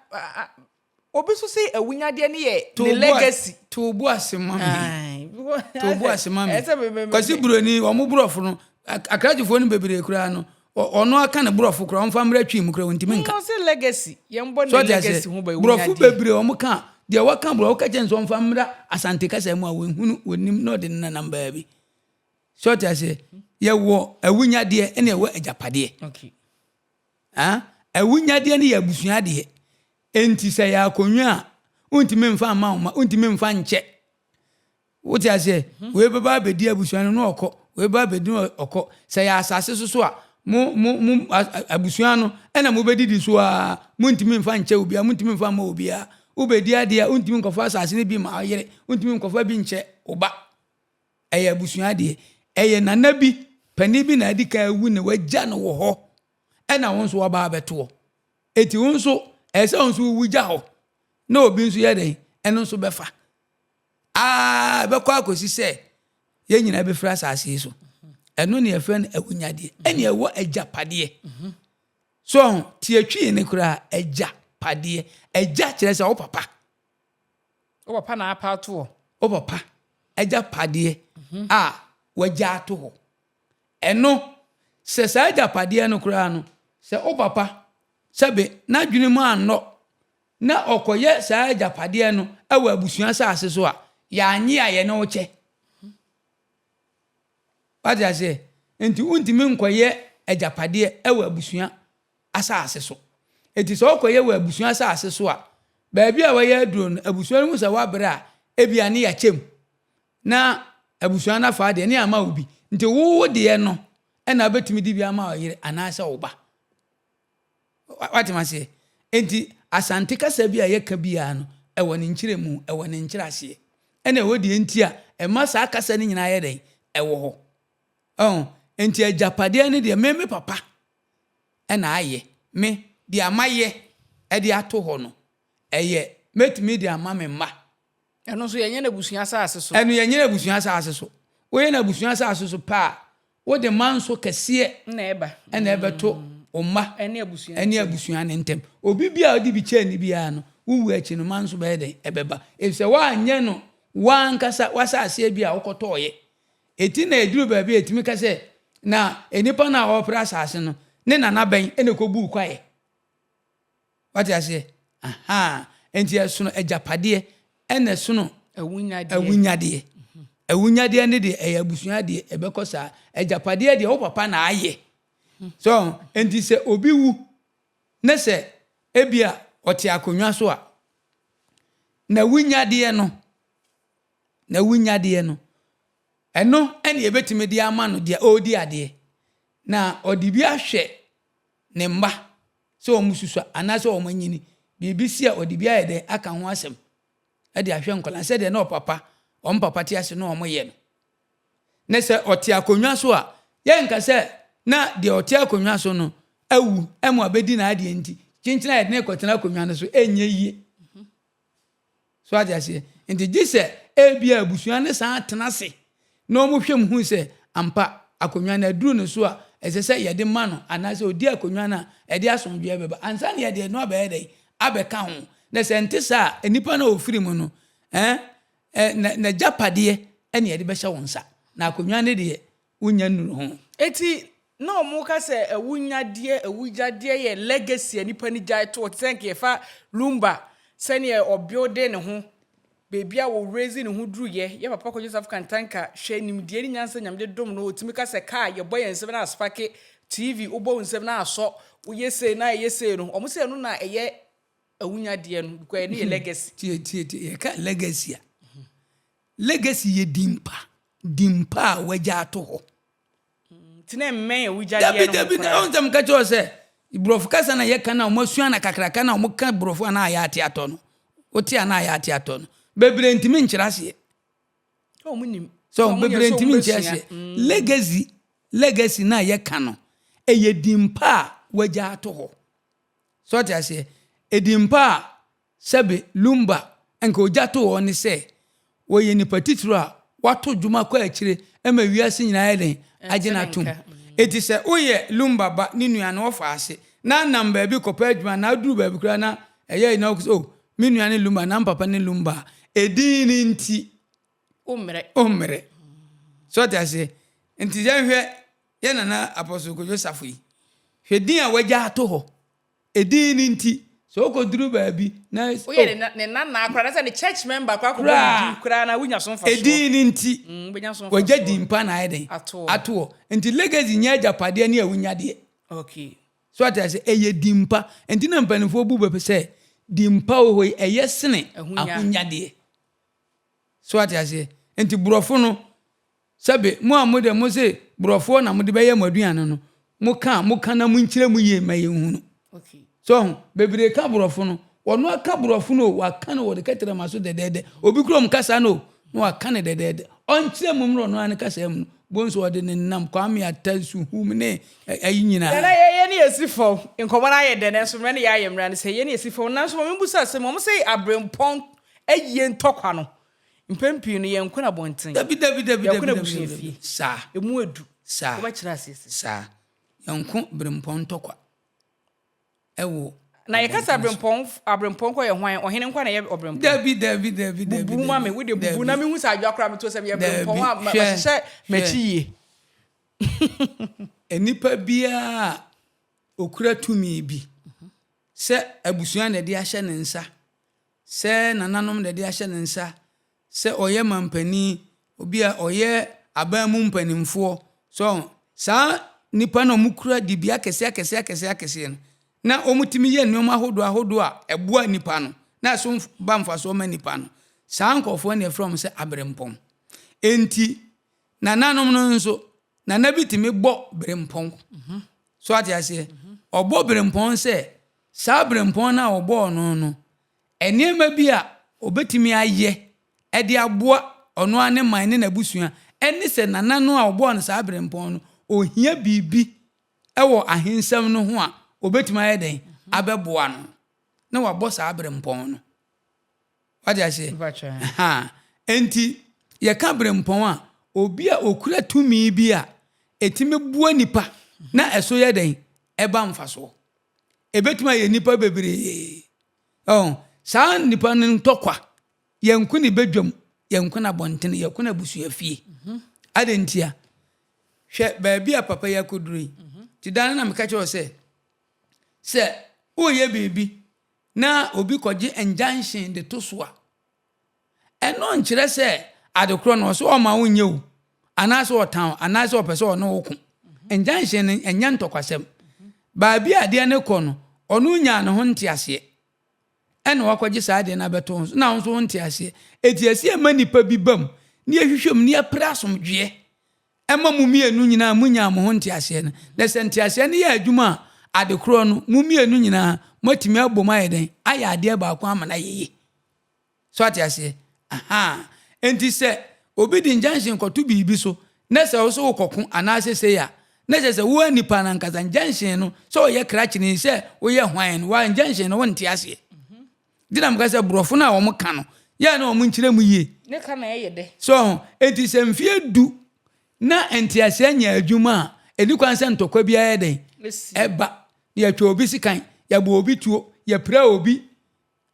Obi nso se awunyadeɛ no yɛ ne legacy. To wo bo ase ma me. To wo bo ase ma me. Kwasi Buroni, wɔn borɔfo no, akrakyefoɔ no bebree koraa no, ɔno aka ne borɔfo koraa, ɔmfa mmra twi mu koraa, ɔntumi nka. Ɔno se legacy, yɛn bɔ ne legacy ho ba awunyadeɛ. Borɔfo bebree wɔn ka, deɛ wɔka borɔfo, wɔka kyɛn sɛ ɔmfa mmra Asante kasa mu a, wɔnhunu, wɔnnim, na ɔde nenam baabi. So ɔte aseɛ? Yɛwɔ awunyadeɛ ɛna ɛwɔ agyapadeɛ. Okay. Ah, awunyadeɛ no yɛ abusua adeɛ. Enti sɛ ɛyɛ akonnwa a, wontumi mfa mma wo mma, wontumi mfa nkyɛ. Wote aseɛ? Mhm. Wei bɛba abɛdi abusua no na ɔkɔ, wei bɛba abɛdi no ɔkɔ. Sɛ ɛyɛ asase so so a, mo mo mo abusua no ɛna mobɛdidi so ara, montumi mfa nkyɛ obiara, montumi mfa mma obiara. Wobɛdi adeɛ a, wontumi nkɔfa asase no bi ma ɔyere, wontumi nkɔfa bi nkyɛ wo ba. Ɛyɛ abusua adeɛ. Ɛyɛ nana bi, panin bi na adi kan awu na wagya no wɔ hɔ. Ɛna wo nso waba abɛtoɔ. Eti wo nso, ɛsɛ sɛ wo nso wowu gya hɔ na obi nso yɛ dɛn? Ɛno nso bɛfa. Aa, ɛbɛkɔ akɔsi sɛ yɛn nyinaa bɛfiri asase yi so. Ɛno ne yɛfrɛ no awunyadeɛ. Ɛne ɛwɔ agyapadeɛ. So ɔho, tiatwi ne koraa agyapadeɛ. Agya kyerɛ sɛ wo papa. Wo papa na apa ato hɔ. Wo papa agyapadeɛ a wagya ato hɔ. Ɛno, sɛ saa agyapadeɛ no koraa no, sɛ wo papa, sɛbe n'adwene mu annɔ na ɔkɔyɛ saa agyapadeɛ no wɔ abusua asase so a, yɛannye a yɛne wo kyɛ. Wate aseɛ? Nti wontumi nkɔyɛ agyapadeɛ wɔ abusua asase so. Enti sɛ wokɔyɛ wɔ abusua asase so a, baabi a wɔyɛ aduro no, abusua no hu sɛ woabrɛ a, ebia ne yɛakyɛ mu. Na abusua no afa deɛ, ne ama wo bi. Nti wo wo deɛ no na wobɛtumi de bi ama wo yere anaasɛ wo ba. Wate aseɛ? Enti Asante kasa bi a yɛka biara no, ɛwɔ ne nkyerɛmu, ɛwɔ ne nkyerɛaseɛ. Ɛna ɛwɔ deɛ nti a ɛma saa kasa no nyinaa yɛ dɛn? Ɛwɔ hɔ. Ɔho? Enti agyapadeɛ no deɛ, me me papa na ayɛ. Me, deɛ mayɛ de ato hɔ no, ɛyɛ mɛtumi de ama me mma. Ɛno nso yɛnyɛ no abusua asase so. Ɛno yɛnyɛ no abusua asase so. Woyɛ no abusua asase so pɛ a, wode manso kɛseɛ na ɛba na ɛbɛto wo mma ne abusua ne abusua no ntam. Obi bi a wode bi kyɛɛ no biara no, wowu akyi no, manso bɛyɛ dɛn? Ɛbɛba. Efisɛ woanyɛ no w'ankasa w'asaseɛ bi a wokɔtɔeɛ. Enti na ɛduru baabi a ɛtumi ka sɛ, na nnipa no a wɔrepere asase no, ne nana bɛn na ɛkɔbuu kwaeɛ? Wate aseɛ? Ahaa. Enti ɛsono agyapadeɛ ɛna ɛsono awunyadeɛ. Awunyadeɛ. Awunyadeɛ ne deɛ ɛyɛ abusua deɛ ɛbɛkɔ saa. Agyapadeɛ deɛ wo papa na ayɛ. So enti sɛ obi wu ne sɛ ebia ɔte akonnwa so a, n'awunyadeɛ no, n'awunyadeɛ no, ɛno ɛna yɛbɛtumi de ama no deɛ ɔredi adeɛ. Na ɔde bi ahwɛ ne mma sɛ wɔsusua anaasɛ wɔanyini, biribi si a ɔde bi ayɛ dɛn aka ho asɛm de ahwɛ nkwadaa sɛdeɛ na ɔpapa, wɔn papa te ase na wɔyɛ no. Na sɛ ɔte akonnwa so a, yɛnka sɛ na deɛ ɔte akonnwa so no awu ma abɛdi n'adeɛ nti, kyenkyen a yɛde no rekɔtena akonnwa no so ɛnyɛ yie. So ate aseɛ? Nti gye sɛ ebia abusua no san tena ase na wɔhwɛ mu hu sɛ ampa akonnwa no aduru ne so a ɛsɛ sɛ yɛde ma no anaasɛ ɔdi akonnwa no a ɛde asomdwoeɛ bɛba ansa na yɛde ɛno abɛyɛ dɛn abɛka ho. Na sɛ ɛnte saa a, nnipa no a wɔfiri mu no, eh, eh, n'agyapadeɛ ɛne yɛde bɛhyɛ wo nsa. Na akonnwa no deɛ, wonnya nnuru ho. Enti na wɔka sɛ awunyadeɛ, awugyadeɛ yɛ legacy a nipa no gyae to hɔ te sɛ nka yɛfa Lumba sɛdeɛ ɔbuilde ne ho, baabi a wɔ raise ne ho duruyɛ, yɛ papa Kwadwo Safo Kantanka, hwɛ nimdeɛ ne nyansa Nyame de dom no, ɔtumi ka sɛ car yɛbɔ yɛn nsam na aspake, TV wobɔ wo nsam na asɔ, woyɛ sei na ɛyɛ sei no, wɔn sɛ ɛno na ɛyɛ awunyadeɛ no because ɛno yɛ legacy. Tie tie tie, yɛka legacy a, Legacy yɛ din pa, din pa a wagya ato hɔ. Nti na mmɛn awugyadeɛ no ho koraa. Dabi dabi, ɔn sɛ meka kyerɛ wo sɛ, borɔfo kasa na yɛka no a wɔasua no kakraka no a wɔka borɔfo a na ayɛ ate atɔ no, wote a na ayɛ ate atɔ no, bebree ntumi nkyerɛ aseɛ. Sɛ wɔn nim. Sɛ wɔn bebree ntumi nkyerɛ aseɛ. Legacy, legacy na yɛka no, ɛyɛ din pa a wagya ato hɔ. So ɔte aseɛ? Edin pa a Sɛbe Lumba nka ogya too hɔ ne sɛ, wɔyɛ nnipa titiriw a wɔato dwom akɔ akyire ma wiase nyinaa ayɛ dɛn? Agye no atom. Enti sɛ woyɛ Lumba ba, ne nua no, ɔfa ase, na nam baabi kɔpɛ adwuma anaa aduru baabi koraa na ɛyɛ na wokɔ sɛ, oh, me nua ne Lumba anaa me papa ne Lumba a, edin no nti, Wommrɛ. Wommrɛ. So ɔte aseɛ? Nti yɛnhwɛ yɛn nana Apostle Kojo Safo yi. Hwɛ din a wagya ato hɔ. Edin no nti, sɛ wokɔduru baabi na. Woyɛ ne ne nana koraa anaasɛ ne church member koraa kɔbɔ ne din koraa na wonya so mfasoɔ. Edin no nti, Mm, wobɛnya so mfasoɔ. wagya din pa na ayɛ dɛn? Ato hɔ. Ato hɔ. Nti legacy nyɛ agyapadeɛ ne awunyadeɛ. Okay. So ate aseɛ? Ɛyɛ din pa. Nti na mpanimfoɔ bu bɛ sɛ, din pa wɔ hɔ yi, ɛyɛ sene Ahonya. ahonyadeɛ. So ate aseɛ? Nti borɔfo no, Sɛbe, mo a mo deɛ mose borɔfoɔ na mode bɛyɛ mo aduane no, moka a, moka na monkyerɛ mu yie ma yɛnhunu. So ho? Bebree ka borɔfo no, ɔno aka borɔfo no o, waka no wɔde kɛtrɛma so dɛdɛɛdɛ. Obi kura ɔmo kasa no o, na waka no dɛdɛɛdɛ. Ɔnkyerɛ mu mmra ɔno ara ne kasa mu no, bohu sɛ ɔde nenam Kwame Atta, Suhum ne ayi nyinaa. Nana yɛyɛ ne yɛsi fam. Nkɔmmɔ no ayɛ dɛ, nanso mmerɛ no yɛayɛ mmerɛ no sɛ yɛne yɛsi fam. Nanso ma membusa asɛm, wɔn sɛ aberempɔn ayie ntɔkwa no, mpɛn pii no yɛnko no abɔnten. Dabi, dabi, dabi, Yɛko dabi, no dabi, abusua dabi. fie. Saa. Emu edu. Saa. Wobɛkyerɛ aseɛ sɛ. Saa. Yɛnko berempɔn ntɔkwa ɛwɔ Na yɛka sɛ abɔnten so. aberempɔn, aberempɔn kɔ yɛ hwan? Ɔhene nkwa na ɛyɛ ɔberempɔn? Dabi, dabi, dabi, dabi. Bubu ma me, wode bubu na mehu sɛ adwoa koraa meto sɛ meyɛ berempɔn a Dabi, ma- hwɛ, mahyehyɛ m'akyi hwɛ. yie. Nnipa biara a okura tumi bi, sɛ abusua na ɛde ahyɛ ne nsa, sɛ nananom na ɛde ahyɛ ne nsa, sɛ ɔyɛ mampanin, obi a ɔyɛ aban mu mpanimfoɔ, so saa nnipa no a wɔkura dibea akɛseɛ akɛseɛ akɛseɛ akɛseɛ no, na wɔtumi yɛ nneɛma ahodoɔ ahodoɔ a ɛboa nnipa no, na ɛso ba mfasoɔ ma nnipa no, saa nkurɔfoɔ na yɛfrɛ wɔn sɛ aberempɔn. Enti nananom no nso, nana bi tumi bɔ berempɔn. So ate aseɛ? Ɔbɔ berempɔn sɛ saa berempɔn no a ɔbɔɔ no no, nneɛma bi a ɔbɛtumi ayɛ de aboa ɔno ara ne man ne n'abusua ne sɛ nana no a ɔbɔɔ no saa berempɔn no, ɔhia biribi wɔ ahensɛm no ho a, ɔbɛtumi ayɛ dɛn abɛboa no na wabɔ saa berempɔn no. Wate aseɛ? Ahaa. Enti yɛka berempɔn a, obi a ɔkura tumi bi a ɛtumi boa nipa na ɛso yɛ dɛn? Ɛba mfasoɔ. Ɛbɛtumi ayɛ nnipa bebree. Ɔho, saa nnipa no ntɔkwa, yɛnko ne badwam, yɛnko no abɔntene, yɛko no abusuafie. Adɛn ntia? Hwɛ baabi a papa yi akɔduru yi. Nti da no na meka kyerɛ wo sɛ, sɛ woreyɛ biribi na obi kɔgye injunction de to so a, ɛno nkyerɛ sɛ ade korɔ no ɔsɛ ɔma wo nyɛ o, anaasɛ ɔtan wo, anaasɛ ɔpɛ sɛ ɔne wo ko. Injunction no ɛnyɛ ntɔkwasɛm. Baabi a adeɛ no kɔ no, ɔno nyaa ne ho nteaseɛ ɛna wakɔgye saa adeɛ no abɛto ho so, na wo nso wo nteaseɛ. Enti ɛsɛ yɛma nnipa bi ba mu na yɛhwehwɛ mu na yɛpere asomdwoeɛ ɛma mo mmienu nyinaa monyaa mo ho nteaseɛ no. Na sɛ nteaseɛ no yɛ adwuma a, ade korɔ no, mo mmienu nyinaa moatumi abom ayɛ dɛn? Ayɛ adeɛ baako ama no ayɛ yie. So ate aseɛ? Ahaa. Enti sɛ obi de injunction kɔto biribi so, na sɛ wo so wokɔko anaasɛ sei a, na kyerɛ sɛ wo ara nipa no ankasa injunction no, sɛ ɔyɛ krakyeni, sɛ woyɛ hwan no, wa injunction no wonte aseɛ. Nti na meka sɛ borɔfo no a wɔka no, yɛ a na wɔn nkyerɛ mu yie. Ne ka na ɛyɛ dɛ. So ho? Enti sɛ mfeɛ du na nteaseɛ nyɛ adwuma a, ɛni kwan sɛ ntɔkwa biara yɛ dɛn? Ɛba. Yɛtwa obi sekan, yɛbɔ obi tuo, yɛpira obi.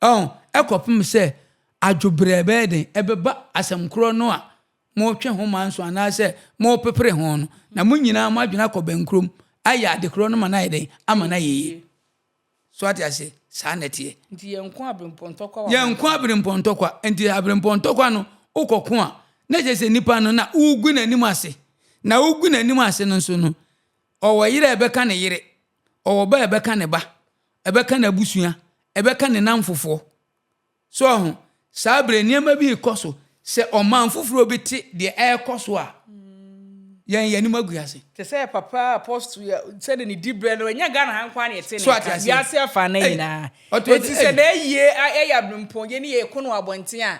Ɔho? Ɛkɔpem sɛ adwobrɛ bɛyɛ dɛn? Ɛbɛba asɛm korɔ no a moretwe ho manso anaasɛ morepepere ho no, na mo nyinaa mo adwene akɔ bɛnkurom ayɛ ade korɔ no ma no ayɛ dɛn? Ama no ayɛ yie. So ate ase? Saa na ɛteɛ. Nti yɛnko aberempɔntɔkwa wɔ Yɛnko aberempɔntɔkwa. Nti aberempɔntɔkwa no, wokɔko a, na kyerɛ sɛ nipa no na wogu n'anim ase. Na wogu n'anim ase no nso no, ɔwɔ yere a ɛbɛka ne yere, ɔwɔ ba a ɛbɛka ne ba, ɛbɛka n'abusua, ɛbɛka ne nnamfofoɔ. So ɔho? Saa bere nneɛma bi rekɔ so. Sɛ ɔman foforɔ bi te deɛ ɛrekɔ so a, yɛn yɛn anim agu ase. Te sɛ papa Apostle yi a, sɛdeɛ ne diberɛ no, ɛnyɛ Ghana ha nko ara na yɛte ne So ate nka, aseɛ? wiase afa no Ei, nyinaa. ɔto Enti ɔte, sɛ ei. n'ayie ɛyɛ aberempɔn, yɛn ni yɛko no wɔ abɔnten a,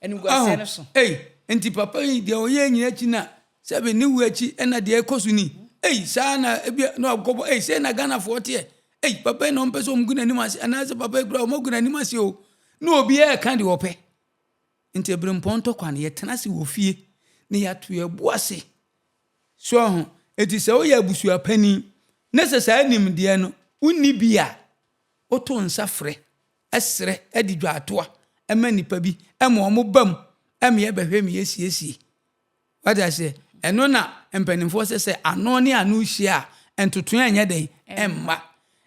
animguaseɛ Ɔho, no so. ei, enti papa yi deɛ ɔyɛɛ nyinaa akyi na sɛbe ne wuo akyi ɛna deɛ ɛrekɔ so ni. Ei, saa na ebia na wakɔbɔ, ei, sei na Ghanafoɔ teɛ. Ei, papa yi na ɔmpɛ sɛ wɔgu n'anim ase, anaasɛ papa yi koraa wɔagu n'anim ase o. Na obiara reka deɛ ɔpɛ. Nti aberempɔn ntɔkwa no, yɛtena ase wɔ fie na yɛato yɛn bo ase. So ho? Enti sɛ woyɛ abusua panin na sɛ saa nimdeɛ no wonni bi a, woto nsa frɛ, srɛ de dwaatoa ma nnipa bi ma wɔba mu ma yɛbɛhwɛ ma yɛsiesie. Wate aseɛ? Ɛno na mpanimfoɔ sɛ sɛ ano ne ano hyia a, ntotoeɛ nyɛ dɛn? Ɛmma.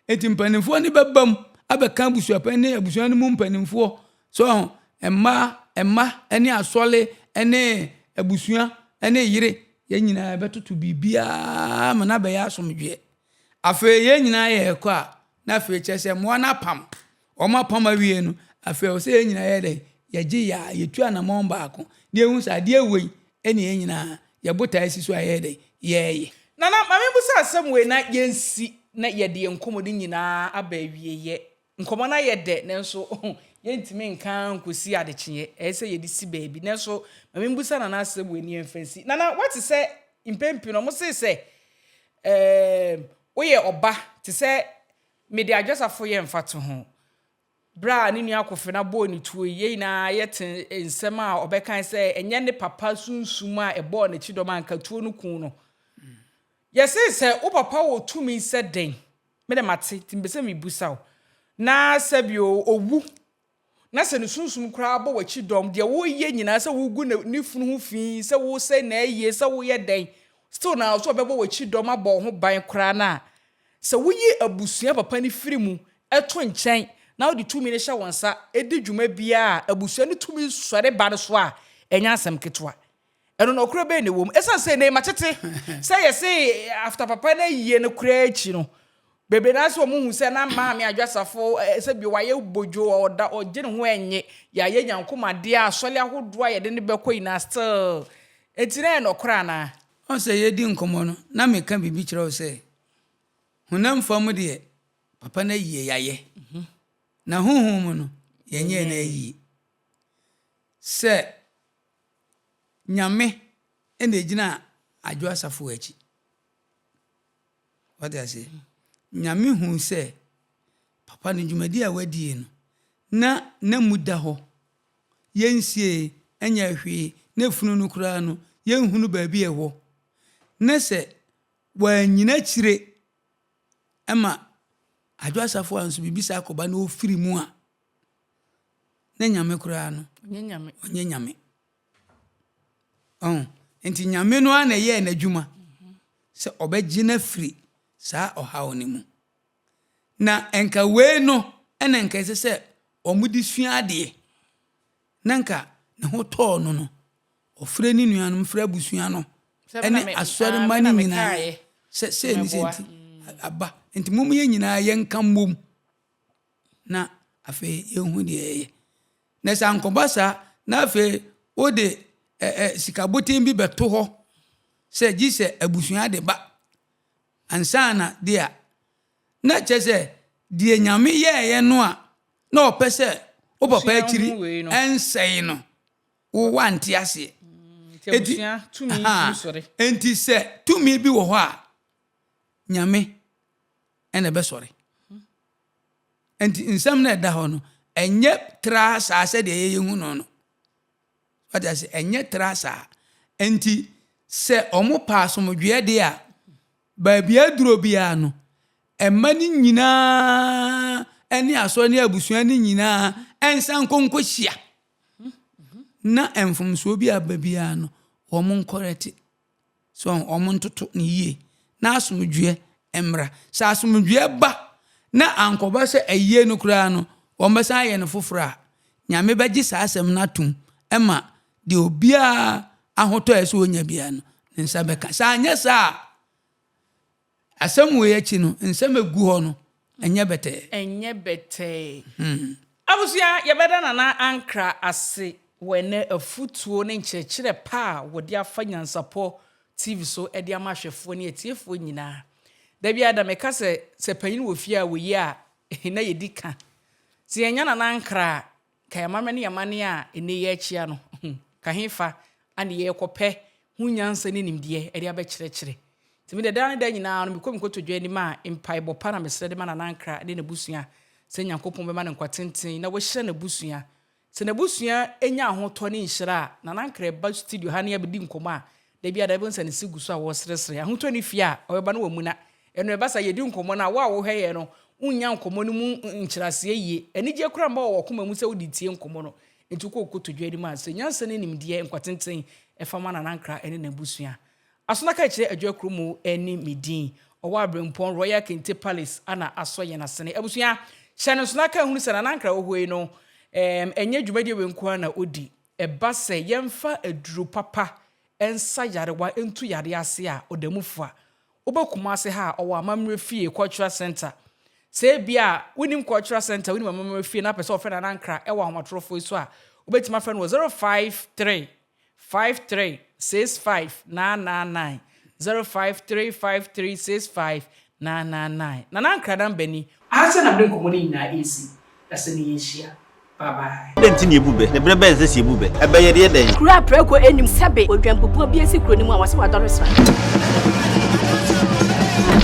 Enti mpanimfoɔ no bɛba mu abɛka abusuapanin ne abusua no mu mpanimfoɔ. So ɔho, mmaa, mma ne asɔle ne abusua ne yere, yɛn nyinaa yɛbɛtoto biribiara ma no abɛyɛ asomdwoeɛ. Afei yɛn nyinaa yɛrekɔ a, na afei kyerɛ sɛ mmoa no apam. Wɔn apam awie no, afei ɛwɔ sɛ yɛn nyinaa yɛ dɛn? Yɛgye yɛ a, yɛtu anammɔn baako na yɛhu sɛ adeɛ wei ne yɛn nyinaa yɛ botaeɛ si so a yɛyɛ dɛn? Yɛreyɛ. Nana, ma memmusa asɛm wei na yɛnsi na yɛde yɛn nkɔmmɔdi nyinaa aba awieeɛ. Nkɔmmɔ no ayɛ dɛ, nanso yɛntumi nka ara nkɔsi adekyeeɛ. Ɛyɛ sɛ yɛde si baabi. Nanso ma memmusa Nana asɛm wei na yɛmfa nsi. Nana, woate sɛ mpɛn pii no wɔse sɛ ɛɛm, woyɛ ɔba Te sɛ mede Adwasafo yɛ mfatoho. Berɛ a ne nua Akofena bɔɔ ne tuo yi, yɛn nyinaa yɛte nsɛm a ɔbɛkae sɛ ɛnyɛ ne papa sunsum a ɛbɔɔ n'akyi dɔm a anka tuo no kuu no. Yɛse sɛ wo papa wɔ tumi sɛ dɛn, me deɛ mate nti mepɛ sɛ mebusa wo, na sɛbio ɔwu na sɛ ne sunsum koraa bɔ w'akyi dɔm, deɛ woyɛ nyinaa sɛ wogu ne funu ho fi, sɛ wosɛe n'ayie, sɛ woyɛ dɛn, still na sɛ ɔbɛbɔ w'akyi dɔm abɔ wo ho ban koraa no a, sɛ woyi abusua papa no firi mu to nkyɛn na wode tumi no hyɛ wo nsa di dwuma biara a, abusua no tumi sɔre ba no so a, ɛnyɛ asɛm ketewa. Ɛno nɔkorɛ bɛn na ɛwɔ mu? Ɛsiane sɛ nnɛ yi matete sɛ yɛse after papa no ayie no koraa akyi no, bebree naa sɛ wɔn hu sɛ na maame adwasafo sɛ bio wayɛ bodwo ɔda ɔgye ne ho ɛnye yɛayɛ nyankomadeɛ asɔre ahodoɔ a yɛde ne bɛkɔ nyinaa still enti na ɛyɛ nɔkorɛ anaa? Ɔn sɛ yɛredi nkɔmmɔ no, na meka biribi kyerɛ wo sɛ, honam fam deɛ, papa no ayie yɛayɛ, na honhom mu no, yɛnyɛɛ no ayie. Sɛ Nyame na egyina Adwo Asafo akyi. Wate aseɛ? Nyame hu sɛ papa no dwumadi a wadie no, na na mu da hɔ. Yɛnsiee, ɛnyɛ hwee, na efunu no koraa no, yɛnhunu baabi a ɛwɔ. Na sɛ wannyina akyire ma Adwo Asafo a nso biribi saa kɔba na ɔfiri mu a, na Nyame koraa no, ɔnyɛ Nyame. Ɔho? Nti Nyame no ara na ɛyɛɛ n'adwuma sɛ ɔbɛgye no afiri saa ɔhaw no mu. Na nka wei no na nka ɛsɛ sɛ wɔde sua adeɛ. Na nka ne ho tɔɔ no no, ɔfrɛ ne nuanom, frɛ abusua no, ɛne asɔremma no nyinaa sɛ sei ne sei nti aba. Nti mom yɛn nyinaa yɛnka mmom. na afei yɛnhu deɛ yɛyɛ. Na sɛ ankɔba saa na afei wode ɛ ɛ sikaboten bi bɛto hɔ sɛ gye sɛ abusua de ba ansa na de a, na kyerɛ sɛ deɛ Nyame yɛeɛ no a na ɔpɛ sɛ wo papa akyiri ɛnsɛe no, wo wante aseɛ. Enti, enti sɛ tumi bi wɔ hɔ a, Nyame na ɛbɛsɔre. Nti nsɛm no a ɛda hɔ no, ɛnyɛ traa saa sɛdeɛ yɛyɛ hu no no. Wate ase, ɛnyɛ traa saa. Nti sɛ wɔn pa asomdwoeɛ deɛ a, baabi aduro biara no, ɛma no nyinaa ɛne asɔre ne abusua no nyinaa ɛnsa nkɔ nkɔhyia. Na mfomsoɔ bi aba biara no, wɔn nkɔrɛte. So wɔntoto no yie na asomdwoeɛ mmra. Sɛ asomdwoeɛ ba na ankɔba sɛ ayie no koraa no, wɔbɛsan ayɛ no foforɔ a, Nyame bɛgye saa asɛm no atom ma deɛ obiara ahotɔ a ɛsɛ sɛ ɔnya biara no, ne nsa bɛka. Sɛ anyɛ saa a, Asɛm wei akyi no, nsɛm a egu hɔ no, ɛnyɛ bɛtɛɛ. Ɛnyɛ bɛtɛɛ. Abusua, yɛbɛda Nana Ankrah ase wɔ ɛnnɛ afutuo ne nkyerɛkyerɛ pa a wɔde afa Nyansapɔ TV so de ama ahwɛfoɔ ne atiefoɔ nyinaa. Da biara da meka sɛ, sɛ panyin wɔ fie a wɔyi a, na yɛdi ka. Sɛ yɛannya Nana Ankrah a, Ka yɛn amammerɛ ne yɛn amanneɛ a ɛnnɛ yi akyia no, ka hefa na yɛrekɔpɛ ho nyansa ne nimdeɛ de abɛkyerɛkyerɛ? Nti me deɛ daa ne daa nyinaa no mekɔ me nkotodwe anim a mpaebɔ pa na mesrɛ de ma Nana Ankrah ne n'abusua sɛ Nyankopɔn bɛma no nkwa tenten na wahyira n'abusua. Sɛ n'abusua nya ahotɔ ne nhyira a, Nana Ankrah ba studio ha ne yɛabɛdi nkɔmmɔ a, Da biara da wobɛhu sɛ ne se gu so a ɔreseresere. Ahotɔ nni fie a, ɔbɛba na wamuna. Ɛno ɛba saa, yɛdi nkɔmmɔ no a, wo a wohwɛ yɛn no, wonnya nkɔmmɔ no mu nkyerɛaseɛ yie. Anigyeɛ koraa mma wɔ w'akoma mu sɛ wode tie nkɔmmɔ no. Enti wokɔ wo kotodwe anim a, sɛ nyansa ne nimdeɛ, nkwa tenten fa ma Nana Ankrah ne n'abusua. Asona ka kyerɛ Adwoa Kuromu ne me din. Ɔwɔ Aberempɔn Royal Kente Palace ana asɔ yɛn asene. Abusua, hyɛ no nso na ka hunu sɛ Nana Ankrah wɔ hɔ yi no, ɛɛm, ɛnyɛ dwumadie wei nko ara na ɔdi. Ɛba sɛ yɛmfa aduro papa nsa yarewa ntu yareɛ ase a, ɔda mu fua. Woba Kumasi ha a, ɔwɔ Amammerɛ Fie, Cultural Centre. Sɛ ebia wonim Cultural Centre, wonim Amammerɛ Fie na wopɛ sɛ wɔfrɛ Nana Ankrah wɔ ahomatorofo yi so a, wobɛtumi afrɛ no wɔ 053 53 65 999, 053 53 65 999. Nana Ankrah number ni. Aha sɛ na mede nkɔmmɔ no nyinaa resi, na sɛ ne yɛnhyia. Bye bye. Dɛn nti na yebu bɛ? Na bere bɛn na ɛsɛ sɛ yebu bɛ? Ɛbɛyɛ deɛ dɛn? Kuro a prɛko nnim sɛbe odwanbubuo bi asi kuro no mu a wɔse wadɔre sra.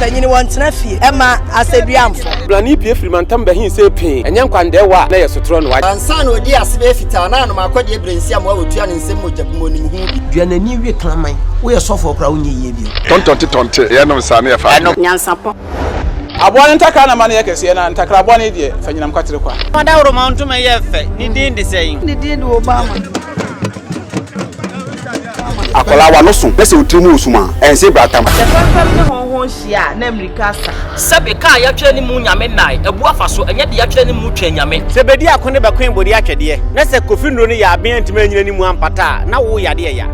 Panyin wɔntena fie ɛma asɛduamfo. Blani pue firi mantam bɛhe see pee, ɛnyɛ nkwandɛɛwa a na ɛyɛ sotorɔ no. Ansa na ɔdii ase bɛyɛ fitaa na anom akɔdeɛ berɛ nsi amoa wɔtua ne nsam mogya bi mu ɔnim ho bi. Dua n'ani we kraman. Woyɛ sɔfoɔ koraa wonyɛ yie bio. Tɔntɔnte tɔnte, yɛnom saa na yɛfa adwene. Nyansapɔ. Aboa no ntakra na ma no yɛ kɛseɛ, na ntakra bɔne deɛ, fa nyinam kwatere kwa. Ɔdawuroma ntoma yɛ fɛ, ne din de sɛn? Ne din de Obama. Akwadaa w'ano so na sɛ wo tiri mu resum a, ɛnse bratam. Sɛ fɛmfɛm ne hɔnhɔn hyia a, na mmirika asa. Sɛbe ka a yɛatwerɛ ne mu Nyame nnae, abu afa so, ɛnyɛ deɛ yɛatwerɛ ne mu Twɛn Nyame. Sɛ bedi ako ne bɛkoe bode atwɛdeɛ, na sɛ Kofi nnuro no yɛ aben antumi anyina ne mu ampata a, na wo yadeɛ ya.